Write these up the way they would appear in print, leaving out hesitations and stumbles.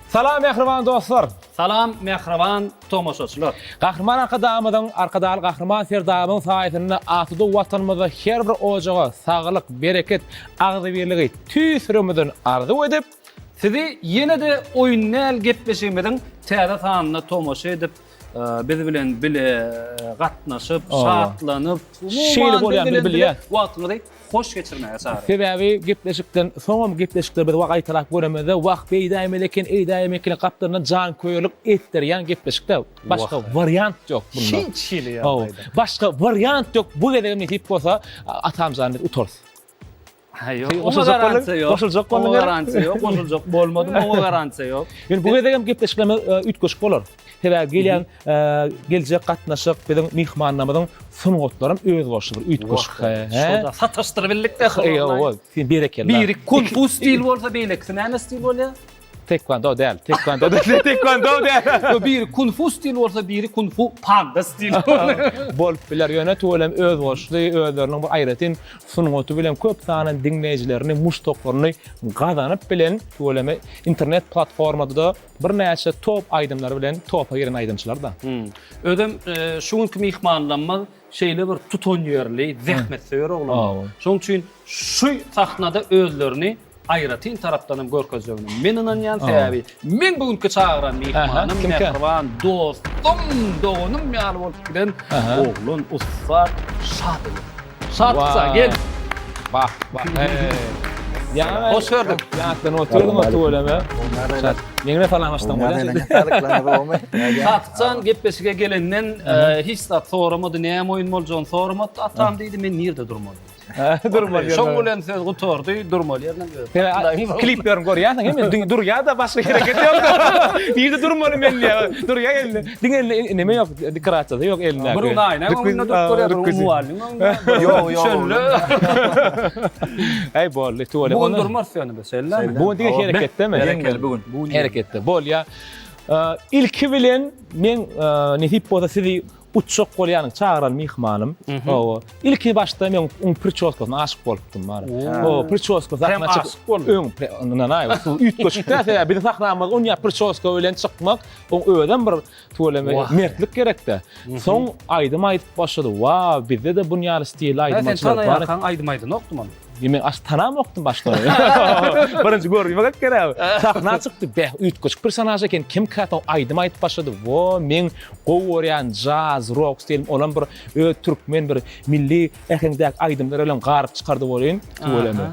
Salam mähriban dostlar! Salam mähriban tomaşaçylar! Gahryman Arkadagymyzyň, Arkadagly Gahryman Serdarymyzyň saýasynda asuda Watanymyzda her bir ojaga saglyk, bereket, agzybirligi tüýs ýüregimizden arzuw edip, Sizi ýene-de Oýun däl gepleşigimiziň täze sanyna tomaşa edip, biz bilen bile gatnaşyp, şatlanyp, Şeýle umuman biz bolýan bilen bile bilýän. wagtyňyzy hoş geçirmäge çagyrýarys. Sebäbi gepleşikden soňam gepleşikleri biz gaýtalap göremizde, wah beýdäýmeli eken, eýdäýmeli eken gapdalyndan janköýerlik etdirýän gepleşikde başga wariant ýok bunda. Hiç hili ýagdaýda. Başga wariant ýok. Bu gezegem nesip bolsa Atamjany biz utarys. Ha ýok. Oňa garantiýa ýok. Goşuljak bolduň. Oňa garantiýa ýok. Goşuljak bolmadym. Oňa garantiýa ýok. Ýöne bu gezegem gepleşiklerimiz üýtgeşik bolar. Sebäbi gelýän geljek gatnaşyk biziň myhmanlarymyzyň sungatlaram özboluşly bir üýtgeşik. Şoda sataşdyrybildik-de. Hawa, sen berekella. Biri kung-fu stil bolsa, beýlekisi näme stil bolýar? Taekwondo däl, taekwondo däl, taekwondo däl. Ýok, biri kung-fu stil bolsa, biri kung-fu panda stil bolýar. Bolup biler, ýöne tüweleme özboluşly, özleriniň bir aýratyn sungaty bilen köp sanly diňleýjilerini, muşdaklaryny gazanyp bilen tüweleme internet platformada-da birnäçe top aýdymlary bilen topa giren aýdymçylar-da. Özem şu günki myhmanlarymyz şeýle bir tutanýerli, zähmetsöýer oglanlar. Şonuň üçin şu sahnada özlerini aýratyn tarapdan hem görkezjegine men ynanýan, sebäbi meň bu günki çagyran myhmanym, mähriban dostum, doganym ýaly bolup giden oglan ussat Şat egen. Şatsa gel. Bah, bah. Ýa, hoş gördük. Ýatdan otyrdyň tüweleme. Şat. Meňle salamlaşdyň bolýar. Şatjan gepleşige gelenden hiç zat soramady, näme oýun boljagyny soramady. Atam diýdi, men nirde durmaly? Durmaly. Şoň bilen söz gutardy, durmaly ýerinden öz. Kliplerini görýärsiň, hemme diňe durýar-da başga hereket ýok. Nirde durmaly men diýýär. Durýar elinde. Diňe elinde neme ýok, dekorasiýasy ýok elinde. Bir gün aýna öňünde durup görýär, bir gün mugallymyň öňünde. Ýok, ýok. Şöyle. Äý boldy, tüweleme. Bu gün durmarys ýöne biz, şeýlemi? Bu gün diňe hereketdemi? Ýeňmeli bu gün. Hereketde. Bolýar. Ilki bilen men nesip bolsa sizi Uçjak bolýanyň çagyran myhmanym. Hawa. Ilki başda men oň priçoskasyna aşyk bolupdym bar. Hawa, priçoska sahna çyk. aşyk bolduň. Öň nanaý, üýtgeşik däl sebäbi biziň sahnamyz onýa priçoska bilen çykmak, oň özem bir tüweleme mertlik gerekde. Soň aýdym aýdyp başlady. Wa, bizde-de bunýaly stilli aýdymçylar bar. Sen tanaýarkaň aýdym aýdanokdyň ony. Men aş tanamokdym başda. Birinji görgüme gelip gerek. Sahna çykdy, beh, üýtgeşik personaž eken. Kimkä soň aýdym aýdyp başlady. Wo, meň gowy görýän jaz, rok stilim, olam bir öz türkmen bir milli äheňdäki aýdymlar bilen garyp çykardy welin, tüweleme.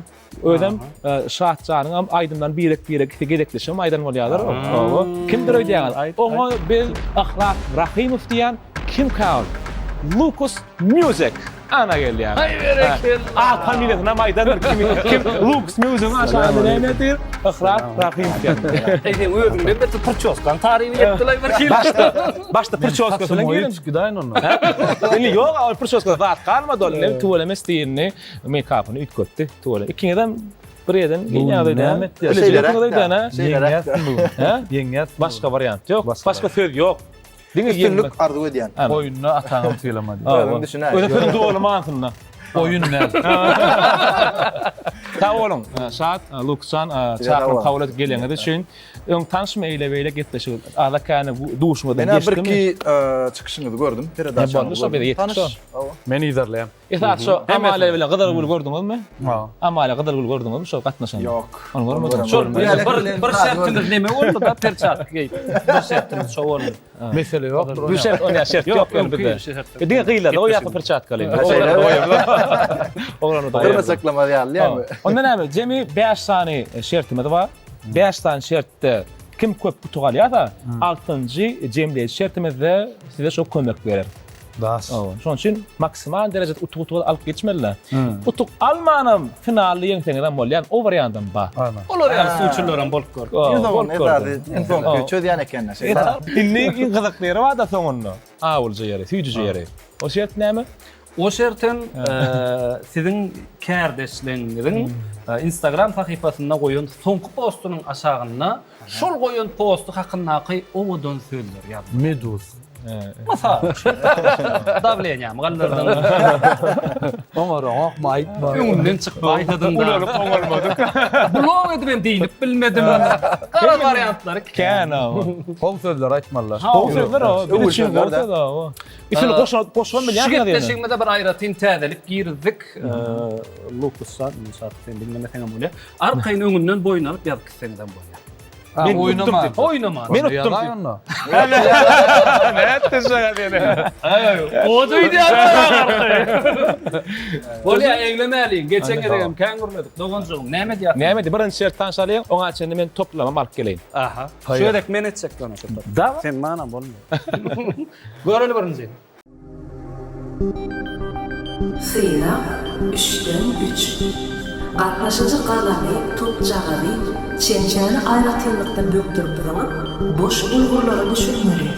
Özem Şatjanyň hem aýdymlaryny birek-birek ikisi gezekleşip aýdan bolýarlar. Hawa. Kimdir öýdýäňiz? Oňa biz Yhlas Rahymow diýýän Kimkä ol? Lukus Music. Ana gelýär. Haý berekella. At familiýasyny hem aýdandyr kim kim Lukus Music-iň aşagynda näme ýatyr? Yhlas Rahymow ýatyr. Eý sen özüňden beter purçoskany taryp etdilaý bir hili. Başda başda purçoska bilen giren. Gidäýin onda. Indi ýok, ol purçoska zat galmady ol. Indi tüweleme stilini, meýkapyny üýtgetdi. Tüweleme. Ikiňizem bir ýerden gelýäňiz öýdýän. Näme etýär? Şeýleräk. Şeýleräk. Ýeňýäs. Başga wariant ýok. Başga söz ýok. Diňe üstünlik arzuw edýän. Oýunda ataňam sylama diýip. Özüň düşünäý. Özüň sözüň doly manysynda. Oýun däl. Sag boluň, Şat, Lukjan, çakylyk kabul edip geleniňiz üçin. Öň tanşmy eýle-beýle gepleşik azda-kände duşuňyzdan geçdimi? Men birki çykyşyňyzy gördüm, peredaçaňyzy gördüm. Tanyş. Men yzarlaýan. Esasy şo Amalia bilen Gyzylgül gördüňizmi? Ha. Amalia Gyzylgül gördüňizmi şo gatnaşan? Ýok. Ony görmediňmi? Şol bir bir şertimiz neme boldy da perçatka geýip. Bir şertimiz şo boldy. Mesele ýokdur. Bu şert onýa şert ýok ýöne bizde. E, diňe gyzlarda goýýarka perçatkaly. Oglanlarda goýýar. Dyrnaçaklamaz ýaly ýaly. Onda näme? Jemi 5 sany şertimiz bar. 5 sany şertde kim köp utuk alýarsa, altynjy jemleýji şertimizde size şo kömek berer. Das. Şonuň üçin maksimal derejede utuk utuk alyp geçmeliler. Utuk almanam finalda ýeňseňiz hem bolýar, o wariantam bar. Olar ýaly suçurlar hem bolup gördi. Iň soňunda esasy, iň soňky çözýän ekenler şeýle. Indi iň gyzykly ýeri bar-da soňunda. Awulja ýeri, süýjüje ýeri. O şert näme? O şertem siziň kärdeşleriňiziň Instagram sahypasynda goýan soňky postunyň aşagynda şol goýan posty hakyndaky owadan sözleri ýazmaly. Meduz. Mysal üçin. Dawleniýamy galdyrdyň. Oňaraňokmy aýtma. Öňümden çykyp aýdadyň da. Ulalyp oňalmadyk. Blog edip hem dynyp bilmedim. Gara wariantlary kän. Gowy sözler aýtmalylar. Gowy sözler o. Biz üçin gowy söz o. Üstüni goşa goşgam Şu bilýärsiňiz ýöne. gepleşigimize bir aýratyn täzelik girizdik. Lukusdan, Şatlyk sen bilmeseňem bolýar. Arkaýyn öňünden boýun alyp ýazyp gitseňizem bolýar. Men utdum diýip. Oýnaman. Men utdum diýip. Onda. Nätdi şaga seni? O duýdýar. Bolýar, eglemäliň. Geçen gezegem kän gürledik. Doganjygym, näme diýýärsiň? Näme diýip, birinji şert tanşalyň, oňa çenli men toplamam alyp geleýin. Aha. Şu gezek men etjek ýöne şu top. Sen manam bolmaýar. Göreli birinji. Synag üçden üç. Gatnaşyjy galamy, topjagazy, çemçäni aýratynlykda bökdürip zyňyp, boş bulgurlara düşürmeli.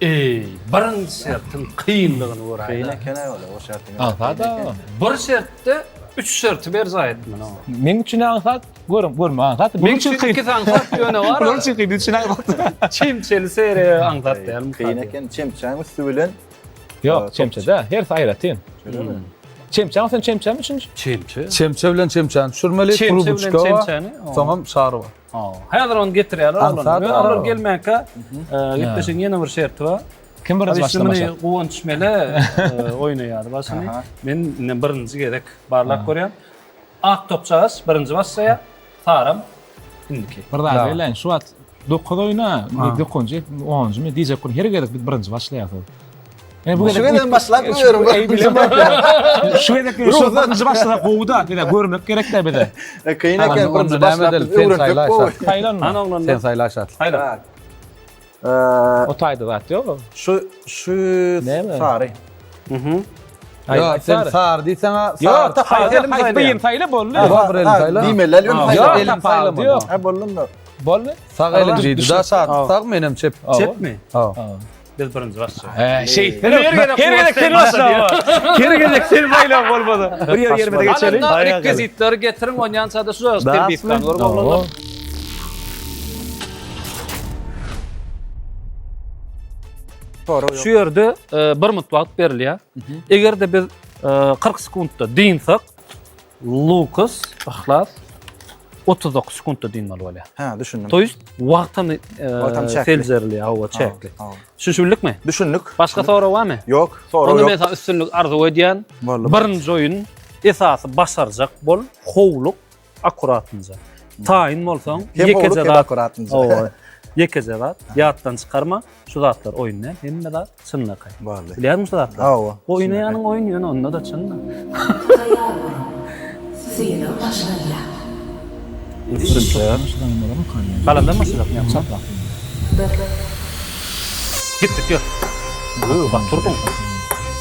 Eý, birinji şertiň kynlygyny göräýdä. Kyn eken-ä ol, o şertiň. Aňsat-a. Bir şertde üç şerti berjaý etmeli. Meň üçin aňsat, görüň, görme aňsat. Meň üçin ikisi aňsat ýöne bar. Bular üçin kyn, biz üçin aňsat. Çemçeli seriýa aňsat däl. Kyn eken, çemçäň üsti bilen. Ýok, çemçe-dä, hersi aýratyn. Şeýlemi? Çemçäň sen çemçemi üçin? Çemçe. Çemçe bilen çemçäni düşürmeli, Çemçe bilen trubuşka bar, çemçäni, soňam şar bar. Häzir ony getirýärler Aňsat oglanlar. Ýöne olar gelmänkä gepleşigiň ýene bir şerti bar. Kim birinji başlamaşa? Guwanç Mele oýnaýar başyny. Men indi birinji gezek barlap görýän. Ak topjagaş birinji başlaýar, saram indiki. Bir zat belläýin, şu wagt 9 oýna, 9-njy, 10-njy diýjek gün her gezek biz birinji başlaýarys. Yani bu Şu gezek başlap görüyorum. Ey bilemem. Şu gezek şu birinji başlasa gowy da, bize görmek gerek de bize. E, kyn eken birinji başlap biz öwrendik gowy. Saýlanma. Ana oglanlar. Sen saýla şat. Saýla. O taýda zat ýok. Şu şu sary. Mhm. Ýok, sen sary diýseň, sary. Ýok, haýsy haýsy birini saýla boldy. Bir elini saýla. Diýmeli, ýöne saýla. Elini saýlama. Ýok. Ha boldy. Boldy. Sag elin diýdi. Da şat, sag menem çep. Çepmi? Ha. Biz birinji başlaýarys. He, şeýtsen her gezek her gezek sen başla. Her gezek sen saýla bolmasa. Bir ýer ýerimize geçeli. Alanda rekvizitleri getiriň, onýança-da şu terbiyetden görüp oglanlar. Şu ýerde e, bir minut wagt berilýär. Eger-de biz 40 e, sekuntda dynsak, Lukas, Yhlas 39 sekuntda dynmaly bolýar. Ha, düşündim. To ýest wagtam e, Wagtam çäkli. seljerilýär, hawa, çäkli. Düşündikmi? Düşündik. Başga sorag barmy? Ýok, sorag Onda ýok. men sana üstünlik arzuw edýän. Boldy. Birinji oýun esasy başarjak bol, howluk, akkuratynja. Taýyn bolsaň, Hem ýekeje howluk hem zat. akkuratynja. Hawa. Ýekeje zat ýatdan çykarma. Şu zatlar oýun däl, hemme zat çynlakaý. Boldy. Bilýärmiň şu zatlary? Hawa. Oýnaýanyň oýun ýöne onda-da çynda. Taýýar boluň. Synag başlanýar. Galandan başlajak ýa? Bir. Gitdik ýör. Öö, bak turduň.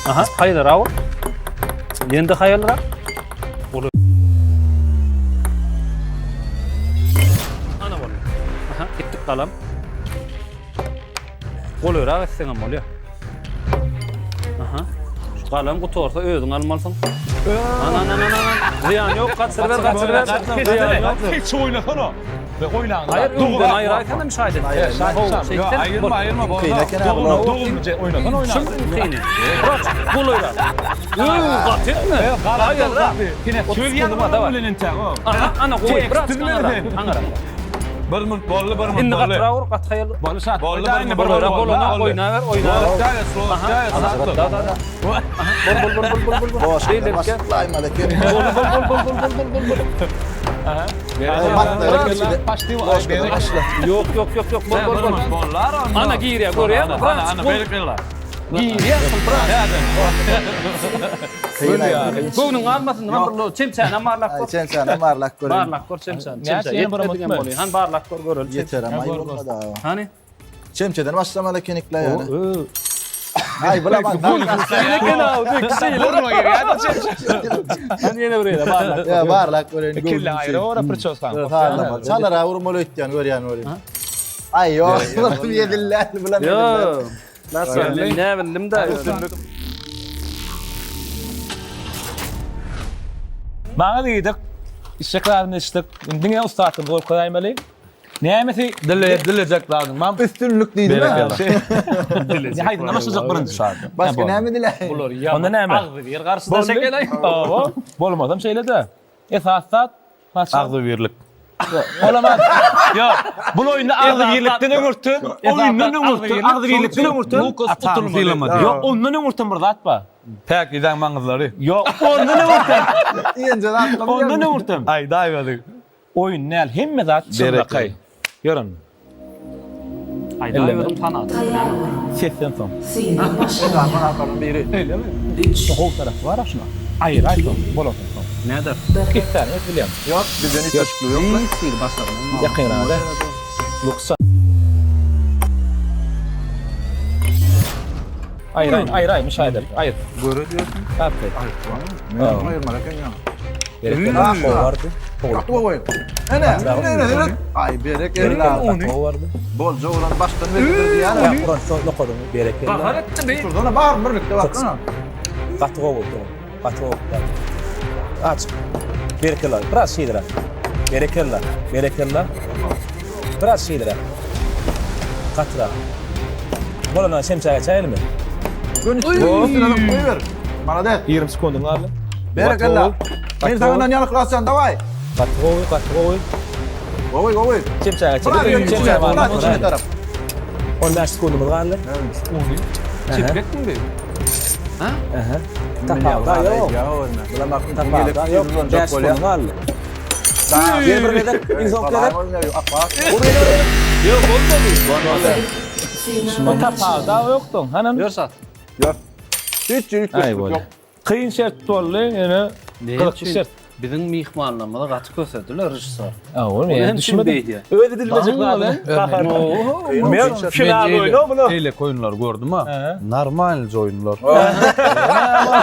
Aha, haýalrak ol. Ýene-de haýalrak. Ol. Ana boldy. Aha, gitdik galam. Golaýrak etseňem bolýar. Aha. Şu galam gutarsa özüň almalysyň. Ana, ana, ana, ana. Zyýan ýok, gaçyryber, gaçyryber. Zyýan ýok. Hiç oýnasana. Ve oýnaňda. Haýyr, öňden aýyraýsana müşahede. Ýok, aýyrma, aýyrma. Kyn eken ha bular. Dogumlyja oýnasana oýna. Kyny. Golaýrak. Öý, gaty etme. Haýalrak. Söz ýaňy bilen entäk. Aha, ana goý, biraz aňara. Aňara. Bir minut boldy, bir minut Indi boldy. gatyrak ur, gaty haýal. Boldy şat. Boldy, Boldy, bir minut Bolana, boldy. bolana, oýnaber, oýnaber. Slow, Da, da, da. Bol, bol, bol, bol, bol, bol. Boş. Beýle bir Başlaýmaly eken. Bol, bol, bol, bol, bol, bol, bol, bol. Ýok, ýok, ýok, ýok, bol, bol, bol. Bollar onda. Ana girýär, görýärmi? Ana, ana, beýle gylar. Girýär, Göwnüň galmasyn, nima bir çemçäni barlap gör. Çemçäni barlap gör. Barlap gör çemçäni. Çemçä Näçe ýene bir ýetmedigem unutma. bolýar. Hany barlap gör göreli. Ýeter ama aý bolmady. Hany? Çemçeden başlamaly ekenikle ýöne. Ö. Aý bulaman. Şeýle eken aw, şeýle. Burnuna girýär çemçe. Hany ýene bir ýere barlap. Ýa barlap göreýin. Kelle aýra ora priçosan. Çalara urmaly öýtýän görýän welin. Aý ýok, bulam ýedilläl, bulam ýedilläl. Ýok. Nasıl? Men ne bildim da. Maňa diýdik, içjek zadyny içdik. Indi diňe ussatymyzy görkezäýmeli. Nämesi? Dile dilejek zadyň bam. Üstünlik diýdim. Berekella. Haýsyndan başlajak birinji? Başga näme diläýin? Bular ýa Onda näme? Agzybir garşydaş ekeni. Hawa, bolmasam şeýle-de. Esas zat haçan? Agzybirlik. Olamaz. Ýok. Bu oýunda agzybirlikden öňürti, oýundan öňürti, agzybirlikden öňürti Atany sylamady. Ýok, ondan öňürti bir zat bar. Päkizäň maňyzlary. Ýok, ondan öňürti. Iýenje zatlar. Ondan öňürti. Aýdaýmadyk. Oýun däl, hemme zat çynlakaý. Ýör onda. Aýdaýberdim tanadym. Taýýar boluň. Sesden soň. Synag başlanýar. Biri. Üç. Gowy tarapy bar şuna. Aýyr soň, bolasyn soň. Näder? Isläniň öz bilýän. Ýok, bizden üýtgeşiklik ýok. Hiç hili başarmam. Ýakynrak. Luksa. Aýyr, aýyr, aýyr, müşahede. Aýyr. Göre diýersin. Aferin. Aýyrmaly eken ýa. Berekella. Gowy bardy. Gaty gowy. Ene, ene, ene, ene. Aý, berekella. Gaty gowy bardy. Bolja bolan başdan bellidir diýýän. Ýa, uran soň nokadyňy berekella. Gahar etdi bi. Şurdana bar birlikde baksana. Gaty gowy boldy. Gaty gowy. Aç. Berekella. Biraz şeýleräk. Berekella. Berekella. Biraz şeýleräk. Gatyrak. Bolana şemçä geçäýelimi? Göni üstüne goýber. Malades. 20 sekundyň galdy. Berekella. Men saňa ynanýan yhlasjan daway. Gaty gowy, gaty gowy. Gowy, gowy. Çemçä geçelim. Çemçä bardy. tarap. 15 sekundymyz galdy. Ony çeprekmi bi? Ha? Aha. Tapawuda ýok. Tapawuda ýok. 5 sekund galdy. Ýene bir gezek, iň soňky gezek. Ýok, bolmady. O tapawuda ýokduň. Hanam. Ýör sat. Ýok. Hiç ýeri Aý boldy. Kyn şert boldy, ýöne gyzykly şert. Biziň myhmanlarymyzy gaty kösediler režissor. Awa, men düşünmedim. Özi dilmejek zadyny. Men final oýny muny. Eýleki oýunlary gördüm ha. Normalnyja oýunlar.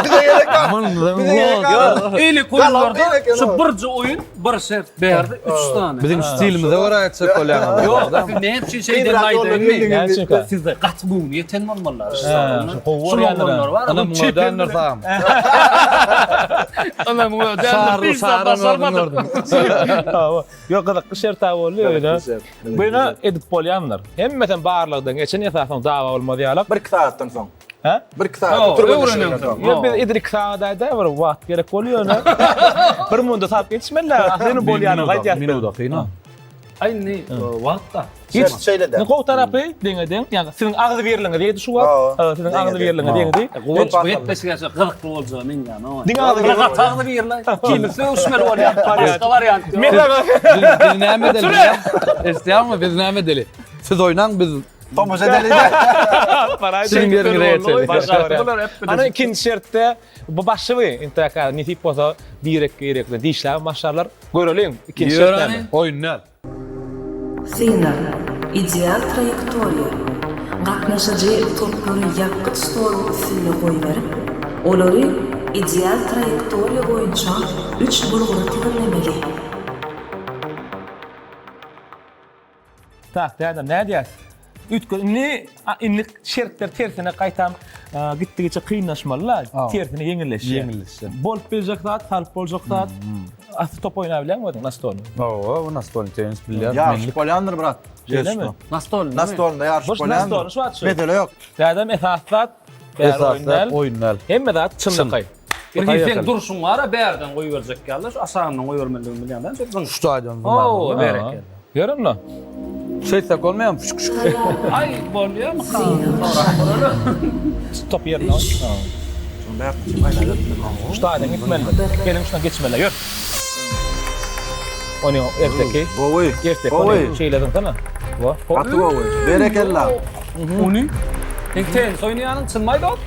Bize gerek bar. Bize gerek bar. Eýleki oýunlarda şu birje oýun bir şert berdi 3 sany. Biziň stilimize görä etjek bolýaňyz. Ýok, siz näme üçin şeýden aýdaýynmy? Sizde gaty göwni ýeten bolmalylar. Gowy görýänler. Ynam ödändir sagam. Ynam ödändir. Şarly gördüm. Ýok, gyzykly şert boldy ýöne. Bu ýöne edip bolýandyr. Hemmesem barlagdan geçen esasan dawa bolmaz ýaly. 1-2 sagatdan soň. Hä? 1-2 sagat. Öwrenen soň. Ýok, biz edil 2 sagat aýda bir wagt gerek bolýar ýöne. Bir munda saat geçmeli. Aslynda bolýany gaýdýar. Minuda kyn. Aý indi wagt-da. Hiç şeýle-de. Gowy tarapy deňe deň. Ýagny siziň agzybirligiňiz ýedi şu wagt. Siziň agzybirligiňiz ýeňdi. Guwanç bu gepleşige gyzykly boljagy meň ýanym. Diňe agzybirlik. Gaty agzybirli. Kimi sögüşmeli bolýar. Başga wariant ýok. Men Biz biz näme edeli? Eşitýäňmi? Biz näme edeli? Siz oýnaň biz Tomaşa edeli. Siziň ýeriňize geçeli. Ana ikinji şertde bu başy intäk nesip bolsa birek-birek dişläp başlarlar. Göreliň ikinji şert näme? Oýun däl. Synag, ideal traýektoriýa, gatnaşyjy toplary ýapgyt stoluň üstünde goýberip, olary ideal traýektoriýa boýunça üç bulgura tigirlemeli. Tak, dädem, nädýäs? Üýtge, indi, indi şertler tersine gaýtam gitdigiçe kynlaşmaly-la, tersine ýeňilleşýär. Ýeňilleşýär. Bolup biljek zat, salyp boljak zat. Asly top oýnap bilýäňmi özüň, nastolny? Hawa, nastolny tennis bilýän. Ýaryşyp bolýandyr, brat. Şeýlemi? Nastolny. Nastolnda ýaryşyp bolýandyr. Nastolny şu wagt şu. Mesele ýok. Dädem esasy zat, bäri oýun däl. Oýun däl. Hemme zat çynlakaý. Bir hili seň durşuň bar-a bärden goýberjek ýaly, şu aşagyndan goýbermelidigini bilýän däl, şo Şu taýdan Ho, berekella. Ýör onda. Şeýtsek bolmaýarmy? Şuk şuk. Aý, bolýarmy? Top ýerine goý. Şu taýdan gitmeli. Geliň şuna geçmeli. Ýör. Ony erteki. Gowy. Erteki. Gowy. Şeýle zyňsana. Gaty gowy. Berekella. Ony? Sen tennis oýnaýanyň çynmy aýdop?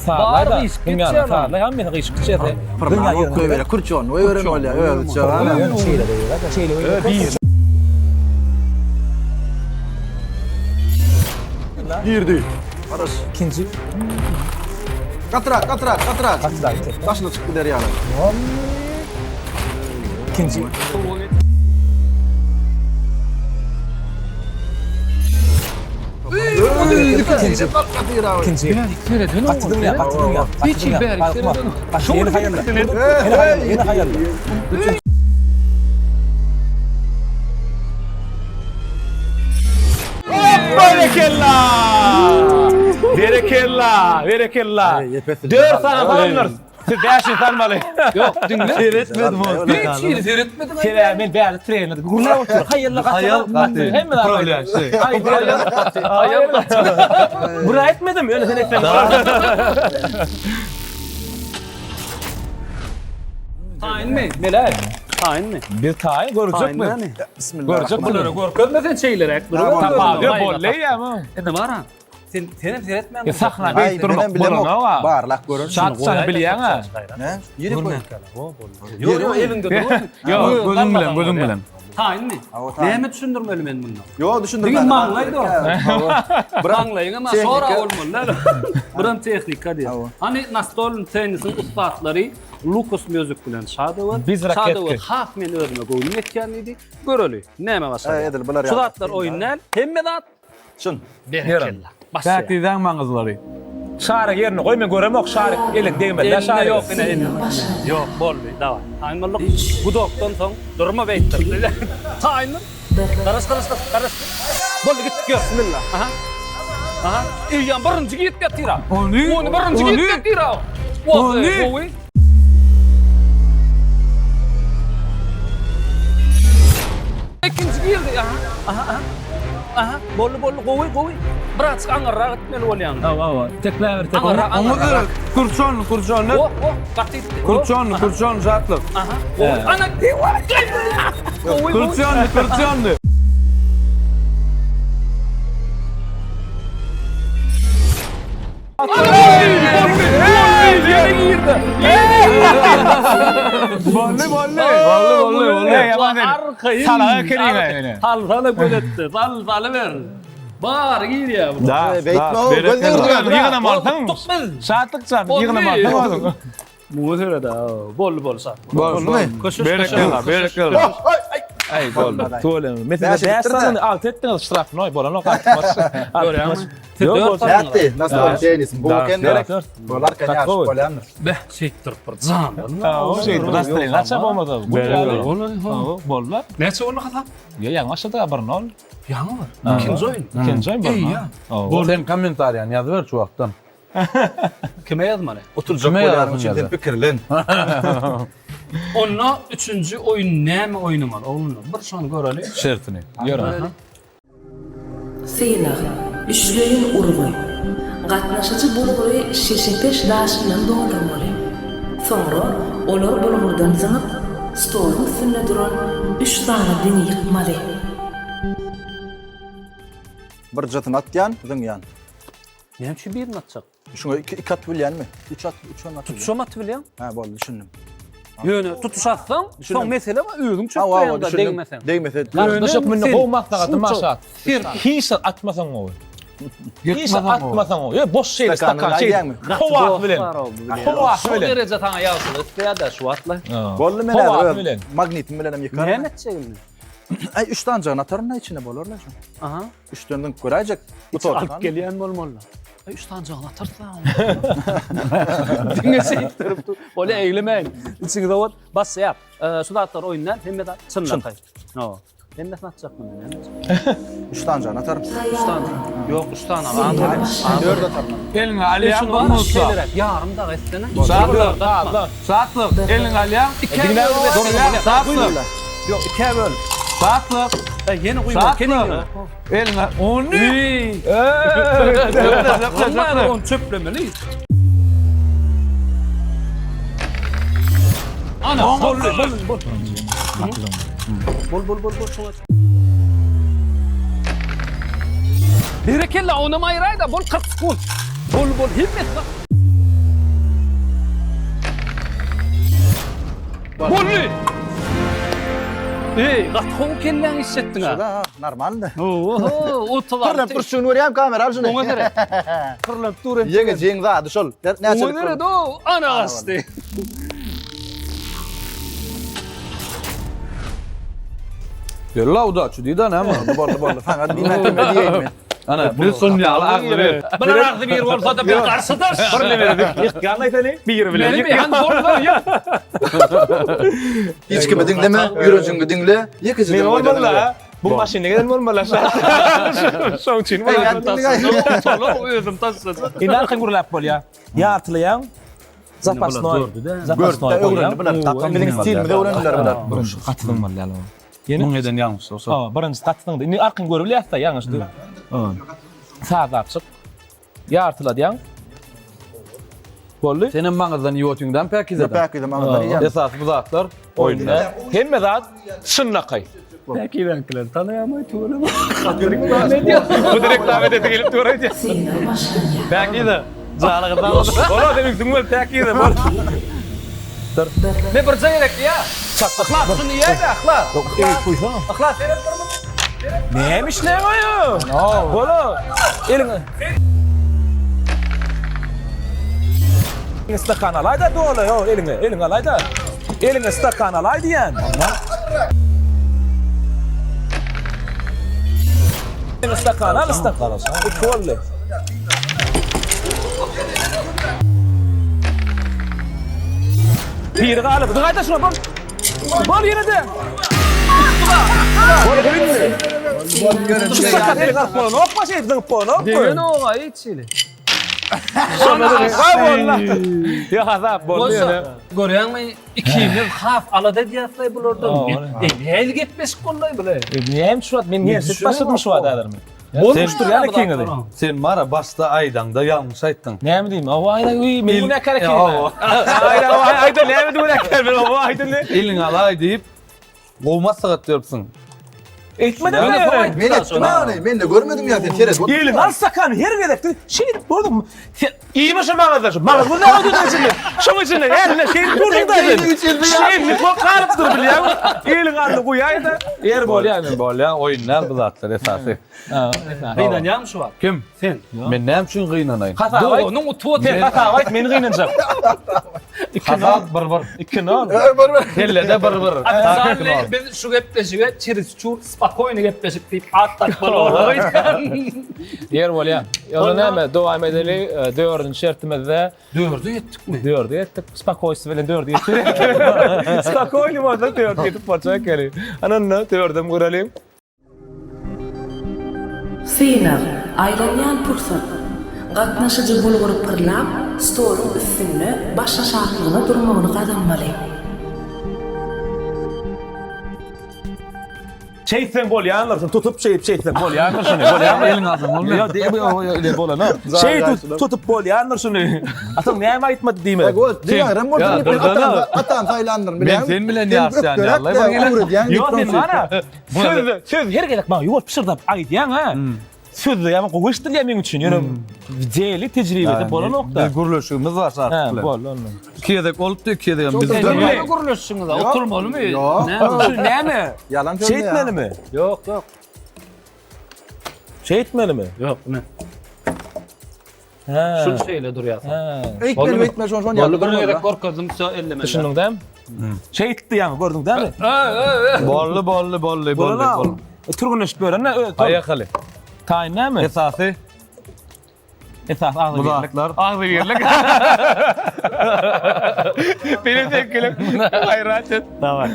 Sazlaý da, Bar gyşyk dünýäniň geçýär sazlaý, hemmesi gyşyk geçýär. Dünýä ýerine goýberýär. Kürçon goýberen bolýar. Özüçe. Şeýle goýberýär, şeýle goýberýär. Girdi. Garaş. Ikinji. Gatyrak, gatyrak, gatyrak. Gatyrak. Daşyna çykyp gider ýaly. Ikinji. Ikinji. Ikinji. Gaty dünýä, gaty dünýä. Hiç hili bärik sereden. Ýene haýalla. Ýene haýalla, ýene haýalla. Berekella! Berekella! Berekella! Dört sany salanlar. Siz bäşini salmaly. Ýok, diňle. Seretmedim o. Hiç hili seretmediň. Sebäbi men bärde trener. Gürläp otyr. Haýylla gaty. Haýal gaty. Hemme zat. Upravlýaşy. Haýal gaty. Haýal gaty. Bura etmedim, ýöne sen etseň. Taýynmy? Melek. Taýynmy? Biz taýyn görjekmi? Bismillah. Görjek Bulary görkezme sen şeýleräk. Tapawudy boldy ýa. Indi bara. Sen senem seretmän. Ya sahna Aý, beýik durmak menem bilemok. bolanok-a. Barlak görerin. Şat sana bilýäň-ä. Ne? Ýeri koý. Ýok, ýok, eliňde dur. Ýok, gözüň bilen, gözüň bilen. Taýynmy? Hawa, taýyn. Näme düşündirmeli men munda? Ýok, düşündirmeli. Diňe maňlaý dur. Bırak. Maňlaýyňa ma Tehnika. sora bolmaly däl. Biram tehnika diýär. Hawa. Hany nastolny tennisiň ussatlary Lukas Music bilen Şadöwür. Biz raketki. Şadöwür has men özüme göwnüm ýetýän diýdi. Göreli, näme başarýar. He, edil bular Şu ýaly. zatlar oýun däl, hemme zat Çyn. Berekella. Başlaýar. Päkizäň maňyzlary. Şaryk ýerine goý men göremok şaryk eliň degmedi Elinde şaryk. ýok ine elinde. Ýok boldy daway. Taýyn bolduk. Gudokdan soň durma beýtdir. Taýynmy? Garaş garaş garaş. Boldy gitdik ýör. Bismillah. Aha. Aha. Eýýäm birinji girip ýatyr-a. Ony. Ony birinji girip ýatyr-a. Ony. Gowy. Ikinji girdi. Aha. Aha. Aha. Aha. Boldy boldy gowy gowy. Birazjyk aňyrrak gitmeli bolýaň. Hawa hawa. Tekläber tek. Aňyrrak Oňa aňyrrak. gerek. Kurçonly, kurçonly. Oh oh gaty gitdi. Oh, Kurçonly, aha, kurçonly şatlyk. Aha. Gowy. Ana diwar. Gowy gowy. Kurçonly, kurçonly. Bolly, bolly. Bolly, bolly, bolly. Ey, yaman sen. Arkaýyn. Salaga kiriň ýene. Sal sala gözetdi. Sal salyber. Bary girýär bu. Da, Beýtme o, göz degirdi. Ýygnam alsaň. Tuttuk biz. Şatlykjan Boldy. ýygnam alsaň. Muňa seret ha. Boldy boldy şat. Boldy. Köşeş Berekella, berekella. Aý boldy. Tuweleme. Mesela Bäş 5 etdir-de. sany 6 etdiňiz ştrafnoý bolanok artykmaç. Artykmaç. Siz Ýok, dört Nätdi? Nasıl Da. tennis? Bu Da. eken Da. gerek. Bolar kan Gaty gowy. bolýandyr. Beh, şeýtdirip bir jandan. Ha, o şey, nastreniýe naça bolmasa. Boldy. Ha, boldy. Näçe boldy hasap? Ýa ýaňy başladyk bir 0. Ýaňy bir. Ikinji oýun. Ikinji oýun Eý, bir. ýa. Hawa. Sen kommentariýany ýazyber şu wagtdan. Kime ýazmaly? Otuljak Kime bolýanyň ýazasyn üçin sen ýazar? pikirlen. Onda üçünji oýun näme oýnamaly oglanlar? Bir şony göreli. Şertini. Ýör. Synag, üçleýin urgy. Gatnaşyjy bulgury şişepeş daşyndan doldurmaly. Soňra olary bulgurdan zyňyp, stoluň üstünde duran üç sany diňi ýykmaly. Bir jysyny atýan, zyňýan. Näme üçin birini atjak? Şuňa iki, iki atyp bilýänmi? Üç at, üç hem atyp bilýän. Tutuşam atyp bilýäň. Ha, boldy, düşündim. Ýöne tutuş atsaň, soň mesele bar, özüň Hawa, hawa, çökýäň-de düşündim. degmeseň. Degmese. Garyndaş hökmünde sen gowy maslahatym bar şunça şat. Hiç zat atmasaň gowy. Hiç zat Ýykmasaň gowy. atmasaň gowy. Ýa boş şeýle Stakanyny stakan şeýle. aýdýaňmy? Howasy bilen. Howasy Şu bilen. dereje saňa ýagşylyk isleýär-de şu wagtla. Boldy men Howasy häzir bilen. magnitim bilen hem ýykaryn. Näme etjek indi? Aý, üç sanjagyny ataryn-da içine bolar-la şu. Aha. Üçden zyňyp göräýjek. Bu Alyp tortan. gelýän bolmaly. Aý, üç sanjagyny atarsa. Diňe şeýtdirip dur. Bolýa eglemäýin. Içiňize ot basýar. Şu zatlar oýun däl, hemme zat çynlakaý. Hawa. Hemmesini atjakmy men? Näme etjek? Üç sanjagyny ataryn. Üç sany. Ýok, üç sany al. Dört ataryn. Eliňe alýaň Şuny bir bar, minutda. şeýleräk ýarym dagy etsene. Şatlyk. Sazla. Şatlyk. Eliňe alýaň. Ikä bölüp Durýaň. Şatlyk. Ýok, ikä bölüp. Şatlyk. Ey, ýene guýma. Şatlyk. Eliňe ony. Bolmaýar, ony çöplemeli. Ana, boldy, boldy, boldy. Bol, bol, bol, bol, şoňa. Berekella, onam aýraý-da, bol 40 sekunt. Bol, bol, hemmesi bak. Boldy. Ey, gaty gowy kelläňi işletdiň ha. Şurada ha, normalny. Oho, 36. Pyrlap dur şuny görýän kamera al şuny. Oňa seret. Pyrlap dur. Ýeňe jeň zady şol. Näçe? Oňa seret, o, ana gaçdy. Ýölla udaçy diýdi näme? Boldy, boldy. Saňa diýmän kime diýeýin men. Ana, biz şon ýaly agzy bir. Bular agzy bir bolsa-da biz garşydaş. Bir neme ýykýan seni biri bilen. Meni han bolsa ýyk. Hiç kimi diňleme, ýürejiňi diňle, ýekeje Men bolmaly. Bu maşynda gelen bolmaly aşa. Şoň üçin. Tolak özüm taşlajak. Indi arkaýyn gürläp bolýar. Ýartylaýaň. Zapasnoý. Zapasnoý öwrendi bular. Biziň stilimizi öwrendiler bular. Birinji gaty zyňmaly ýaly. Ýene muň eden ýalňyşy şo. Ha, birinji gaty zyňdy. Indi arkaýyn görüp bilýäs-de ýalňyşdy. Sazlap çyk. Ýartyladýaň. Boldy. Senem maňyzdan iýip otyňdam päkizeden. Päkize maňyzdan iýýän. Esasy bu zatlar oýunda. Hemme zat çynlakaý. Päkizäňkileri tanaýamaý tüweleme. Bu direkt davet eti gelip dur aýdýar. Synag başlanýar. Päkize. Janyňyz sag bolsun. Bolar sen ünsüň bol päkize bol. Ne birje gerek ýa. Yhlas şuny iýäýdä Yhlas. Yhlas seret bir muny. Näme işleýäň oýu? Bola. Eliňe. Stakan alaý-da doly, ýo, eliňe, eliňe alaý-da. Eliňe stakan alaý diýýän. Eliňe stakan al, stakan. Iki boldy. Biri galyp, gaýta şuna bol. Bol ýene-de. Bol indi. Şu stakan eliňe alyp bolanokmy, şeýdip zyňyp bolanokmy? Degenok-a hiç hili. Ýa hasap boldy ýöne. Görýäňmi, ikimiz has alada edýäs-laý bulardan. E, nähili gepleşik boldy bile? Näme şu wagt men näme başladym şu wagt häzir men. Bolmuşdyr ýaly ikiňizi. Sen mara başda aýdaňda ýalňyş aýtdyň. Näme diýim? Awa aýda uý men günäkär ekenim. Aýda aýda näme diýip günäkär men awa aýda ne? Eliňi alaý diýip Gowy maslahat beripsiň. Etmedim men. Men etdim ony. Men de görmedim ýa sen seret. Eliňi al stakany her gezekde şeýdip gördüm. Sen iýme şu maňyzda şu. Maňyz bu näme diýdi içinde? Şoň içinde eline şeýdip durduň da sen. Şeýdip bok galyp dur bilýäňmi? Eliňi aldy guýaý-da. Ýer bolýar men. Bolýar, oýun däl bu zatlar esasy. Gynanýarmy şu wagt? Kim? Sen. Men näme üçin gynanaýyn? Hasap aýt. Doganyň utup otyr. Sen hasap aýt, men gynanjak. Hasap bir bir. 2-0. Kellede bir bir. Ofitsialny biz şu gepleşige çerisçur spokoýny gepleşik diýip at dakmaly bolduk. Ýer bolýar. Onda näme, dowam edeli. Dördünji şertimizde Dörde ýetdikmi? Dörde ýetdik. Spokoýstwo bilen dörde ýetdik. Spokoýny bolsa dörde ýetip boljak ekeni. Ana onda dördem göreliň. Synag, aýlanýan pursat. Gatnaşyjy bulgury pyrlap, stoluň üstünde başaşaklygyna durmagyny gazanmaly. Şeýtseň bolýandyr, şuny tutup şeýdip şeýtseň bolýandyr şuny, bolýandyr. Eliňi alsaň bolmaýar. Ýok, diýip, ýok, ýok, bolanok. Şeýdip tutup bolýandyr şuny. Atam näme aýtmady diýme. Goý, diňe bolsun diýip, atam, atam saýlandyryn bilýäňmi? Men sen bilen ýaşaýan ýaly. Ýok, sen mana. Söz, söz her gezek maňa ýuwaş pyşyrdap aýdýaň ha. Sözde ýa gowy eşidilýär meň üçin. Ýöne deli tejribede bolanok-da. Biz gürleşigimiz bar şart bilen. Boldy onda. Iki gezek bolupdy, iki gezek hem biz. Näme gürleşişiňiz? Oturmalymy? Ýok. Şu näme? Ýalan sözle. Şeýtmelimi? Ýok, ýok. Şeýtmelimi? Ýok, ne? Hä. Şul şeýle durýar. Hä. Eýtmeli, eýtmeli, şony şony Boldy bir gezek görkezdim, şo ellemeli. Düşündiň dämi? Şeýtdi ýaňy, gördüň dämi? Boldy, boldy, boldy, boldy, boldy. Türgenleşip ýören öz. Aýakaly. Taýyn näme? Esasy Esasy agzybirlik. Bu zatlar agzybirlik. Benim tekkilim. Gaýrat et. Daway.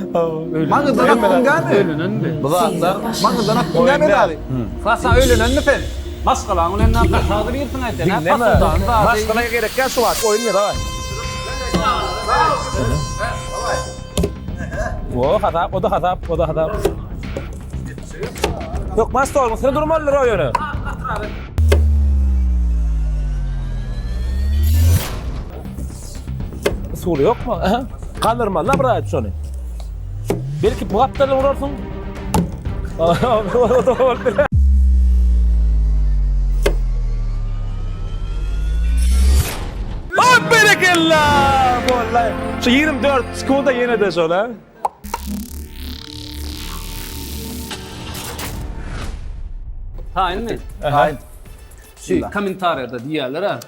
Maňyzdan akdyň gämi? Öýlenenmi? Bu zatlar Maňyzdan akdyň gämi dady? Klasa öýlenenmi sen? Maşgalaň bilen näme agzybirsiň aýt sen? Diňleme. Maşgala gerek ýa şu wagt oýun daway. O hasap, o da hasap, o da hasap. Hökman stoluň üstünde durmalydyr o ýöne. Usuly ýokmy? Aha. Galdyrmaly bir aýt şony. Belki bu gapdaldan urarsyň. O da bolup biler. Berekella! Wallahi. Şu 24 sekunda ýene de şol ha. Taýynmy? Taýyn. Şu kommentariýada diýýärler-ä.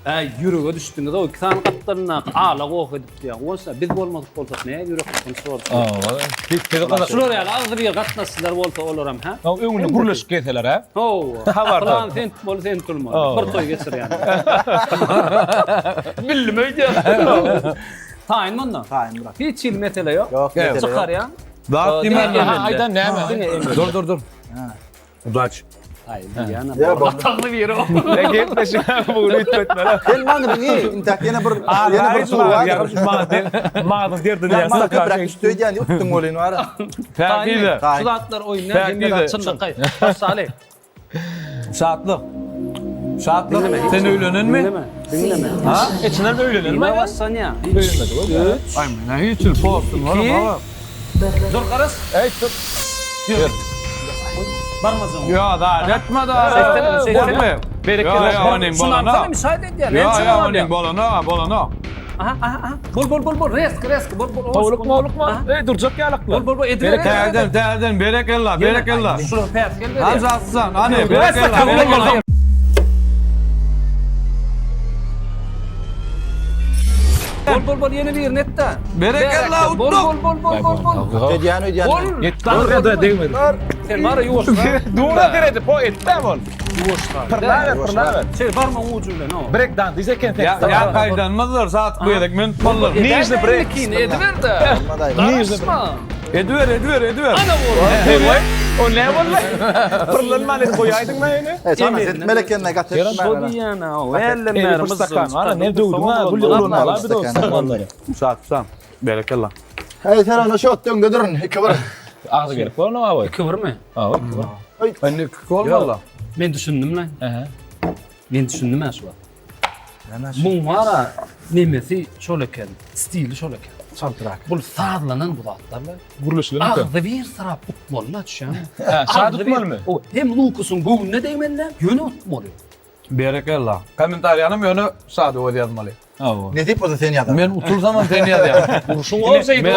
Äý, ýürege düşdüňiz o iki sany gapdalyndaky ala goh edip diýýär. Bolsa biz bolmadyk bolsak näme ýürek gysgynç bolardy. Şular ýaly agzybir gatnaşyjylar bolsa olaram hä? Öňünde gürleşip gelseler hä? Hawa. Habarda. Plan sen tutmaly, sen tutulmaly. Bir toý geçirýän. Bildim öýdýän. Taýyn onda. Taýyn brat. Hiç hili mesele ýok. Ýok, mesele ýok. Çykarýaň. Zat diýmän. Aýdan näme? Dur dur dur. Udaç. Aý, diýýän. Ýa, bol. Atagly biri o. Ne gepleşik bu gün üýtgetmeli. Sen maňa diňe intäk ýene bir ýene bir tur bar. Maňa derdini Ýa, maňa köpräk üstü öýdýän utduň bolýan bar. Päkize. Şu zatlar oýunlar hemme zat çynlakaý. Başlaly. Şatlyk. Şatlyk. Sen öýlenenmi? Diňleme. Diňleme. Ha? Içinden öýlenenmi? Nime başlanýar? Öýlenmedi. Aý, men hiç ýyl postum var İki. Dur garas. Ey tut. Ýör. Barmajaň. Ýa da, etme da. Seslenme, seslenme. Berekella. Ýa, onuň Şunu bolana. alsana müsaade edýär. Ýa, ýa, onuň bolana, bolana. Aha, aha, aha. Bol, bol, bol, bol. Resk, resk. Bol, bol. Howlukma, howlukma. Ey durjak ýalykly. Bol, bol, bol. Ediber. Täzeden, täzeden, berekella, berekella. Şular päsgel berýär. Hamza Aslan, hany, berekella, berekella. Bol, bol, bol. Ýene birini et-de. Berekella, Bol, utduk. bol, bol, bol, bol, bol. Öýdýän öýdýän. Bol. Ýetdi, degmedi. Sen bara ýuwaşla. Dura seredip, o etdi bol. Ýuwaşla. Pyrlaber, pyrlaber. Şeýle barmagyň ujy bilen, o. Break down diýse eken sen. Ýa, ýa gaýdanmazlar, saat bu gezek men tutmalydyr. Nijni break. Ediber-de. Nijni Ediber, ediber, ediber. Ana bol. O ne boldy? Pyrlanman edip goýaýdyň ma ýene. E, sana etmeli eken gaty. Şo diýýän, o. Elle Eli bir stakan var, ne döwdüň ha, gül ulanmaly bir o stakanlary. Saat sam. Berekella. Hey sen ona şot öňde durun. 2 bir. Agzy gerek bolan abi. 2 birmi? Ha, 2 bir. Indi bolmaly. Men düşündim lan. Aha. Men düşündim ha şu wagt. Muň bara nemesi şol eken, stili şol eken. Çaltrak. Bul sazlanan bu zatlar. Gurluşylan eken. Agzy bir syrap utmaly la düşýäňmi? Ha, şat utmalymy? O hem Lukusyň göwnüne degmeli, ýöne utmaly. Berekella. Kommentariýanam ýöne sada öz ýazmaly. Hawa. Nesip bolsa sen ýazar. Men utulsamam sen ýazýaň. Urşuň olsaydy.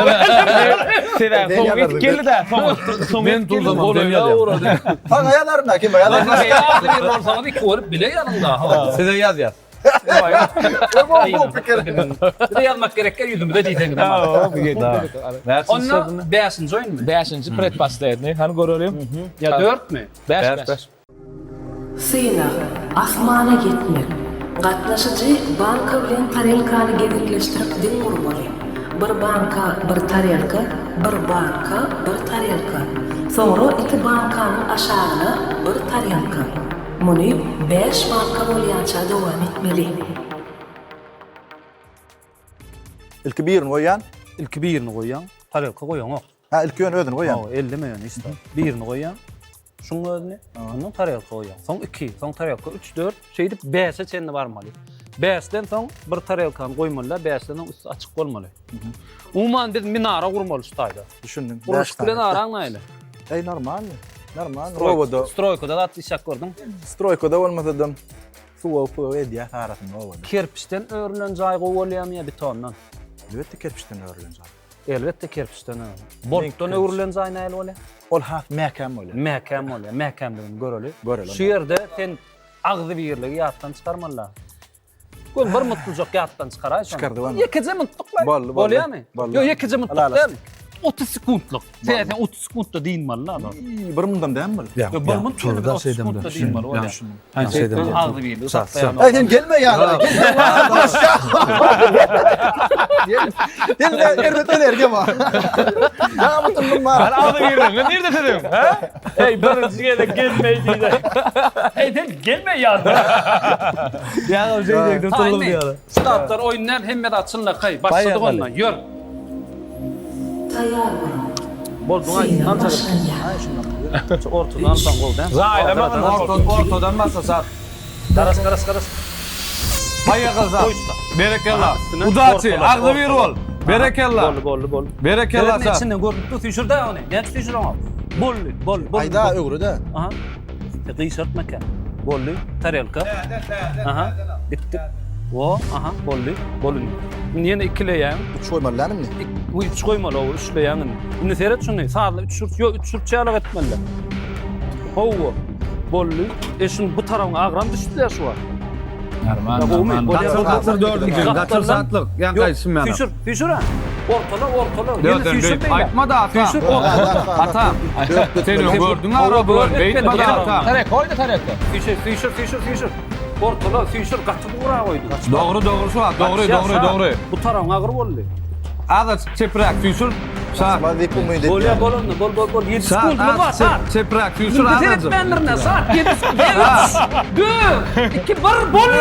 Sebäbi soň etip geldi-de, soň soň Men utulsamam sen ýazýaň. Saňa ýazaryn da, kime ýazaryn? Agzy bir bolsaňyz iki bolup bile ýazyň da. Size ýazýas. Bu pikir. Bize ýazmak gerekkä ýüzümize diýseňiz. Hawa, bu ýedi. Onda 5-nji oýunmy? Bäşinji predposledny. Hany görelim. Ýa 4-mi? 5 5. Synag, asmana ýetmek. Gatnaşyjy banka bilen tarelkany gezekleşdirip diň gurmaly. Bir banka bir tarelka, bir banka bir tarelka. Soňra iki bankanyň aşagyna bir tarelka. Muny bäş banka bolýança dowam etmeli. Ilki birini goýýan. Ilki birini goýýaň, tarelka goýaňok. Ha, ilki ýöne özüni goýýan. Hawa, elleme ýöne hiç zat. Birini goýýaň, şuň özüni, ondan tarelka goýýaň. Soň 2, soň tarelka 3, 4, şeýdip 5-e çenli barmaly. 5-den soň bir tarelkany goýmaly-da, 5-den soň üsti açyk bolmaly. Umuman biz minara gurmaly şu taýda. Düşündim. Gurluşyk bilen araň nähili? Ey normal. Normal. Obada, Stroýkada zat işläp gördüň. stroýkada bolmasa-da suwa puwa edýär arasynda obada. Kerpiçden örülen jaý gowy bolýarmy ýa betondan? Elbetde kerpiçden örülen jaý. Elbetde kerpiçden örülen. Boltdan öwrülen jaý nähili bolýar? Ol has mäkäm bolýar. Mäkäm bolýar. Mäkämligini göreli. Göreli. Şu ýerde sen agzybirligi ýatdan çykarmaly. Gör bir mutlujak ýatdan çykaraý şony. Çykardy bana. Ýekeje mutlyk Boldy, boldy. Bolýarmy? Boldy. Ýok, ýekeje mutlyk Ylalaşdyk. däl. 30 sekuntlyk. Sen sen 30 sekuntda dynmaly la. Bir mundan dämi bul? Ýok, bir munt ýöne bir 30 sekuntda dynmaly bolýar. Agzybirligi saklaýan. Ey sen gelme ýanyma. Gel. Gel. Gel erbet energiýa bar. Ýa mutundum bar. Agzybirligiňi nirde siziň, ha? Ey birinji gezek gelmeý diýdi. Ey sen gelme ýanyma. Ýa şey diýdim, tutuldum ýaly. Statlar oýunlar hemme zat çynlakaý. Başladyk ondan. Ýör. Taýýar boluň. Bolduň aý. Synag Ança. başlanýar. Şu ortadan alsaň gowy däl. Zaýlama Orta, ortadan başla sat. Garaş garaş garaş. Haýa sat. Goýsa. Berekella. Üstüne Udaçi, ortala, agzybir bol. Berekella. Boldy boldy boldy. Berekella Seret sat. içinden görünüp dur süýşür-dä ony. Näçe süýşüreňok? Boldy, boldy, boldy. Aýda öwre-de. Aha. Gyşartma eken. Boldy. Tarelka. Aha. Gitdik. O, aha, boldy. Boldy. Indi ýene ikileýäň. Üç goýmaly dämi indi? Bu üç goýmaly, o üçleýäň indi. Indi seret şuny, sazla üç şurt, ýok, üç şurt ýalyk etmeli. Hawa. Boldy. E şuny bu tarabyňa agram düşdi-de şu wagt. Normal, Gowumy? normal. Bolýar. Gaçyr, gaçyr dördünji. Gaçyr satlyk. Ýa gaýsyn ýana. Süýşür, süýşür ha. Ortala, ortala. Ýene Dörden süýşür beýt. beýle. Aýtma da ata. Süýşür, ortala. Ata. Sen öň gördüň ara bu beýtme da ata. Tarek goýdy tarek. Süýşür, süýşür, süýşür, süýşür. Ortala, süýşür, gaty bugra goýdy. Dogry, dogry şu wagt. Dogry, Gaçýar, dogry, sag. dogry. Bu tarabyň agyr boldy. Azajyk çepräk süýşür. Şa. Basmaz diýip umyt edýän. Bolýar bolanda bol bol bol 7 Şa, sekundymyz bar az saat. çep, çepräk süýşür Indi azajyk. seretmändirin saat 7 sekund. 4 2 1 bol.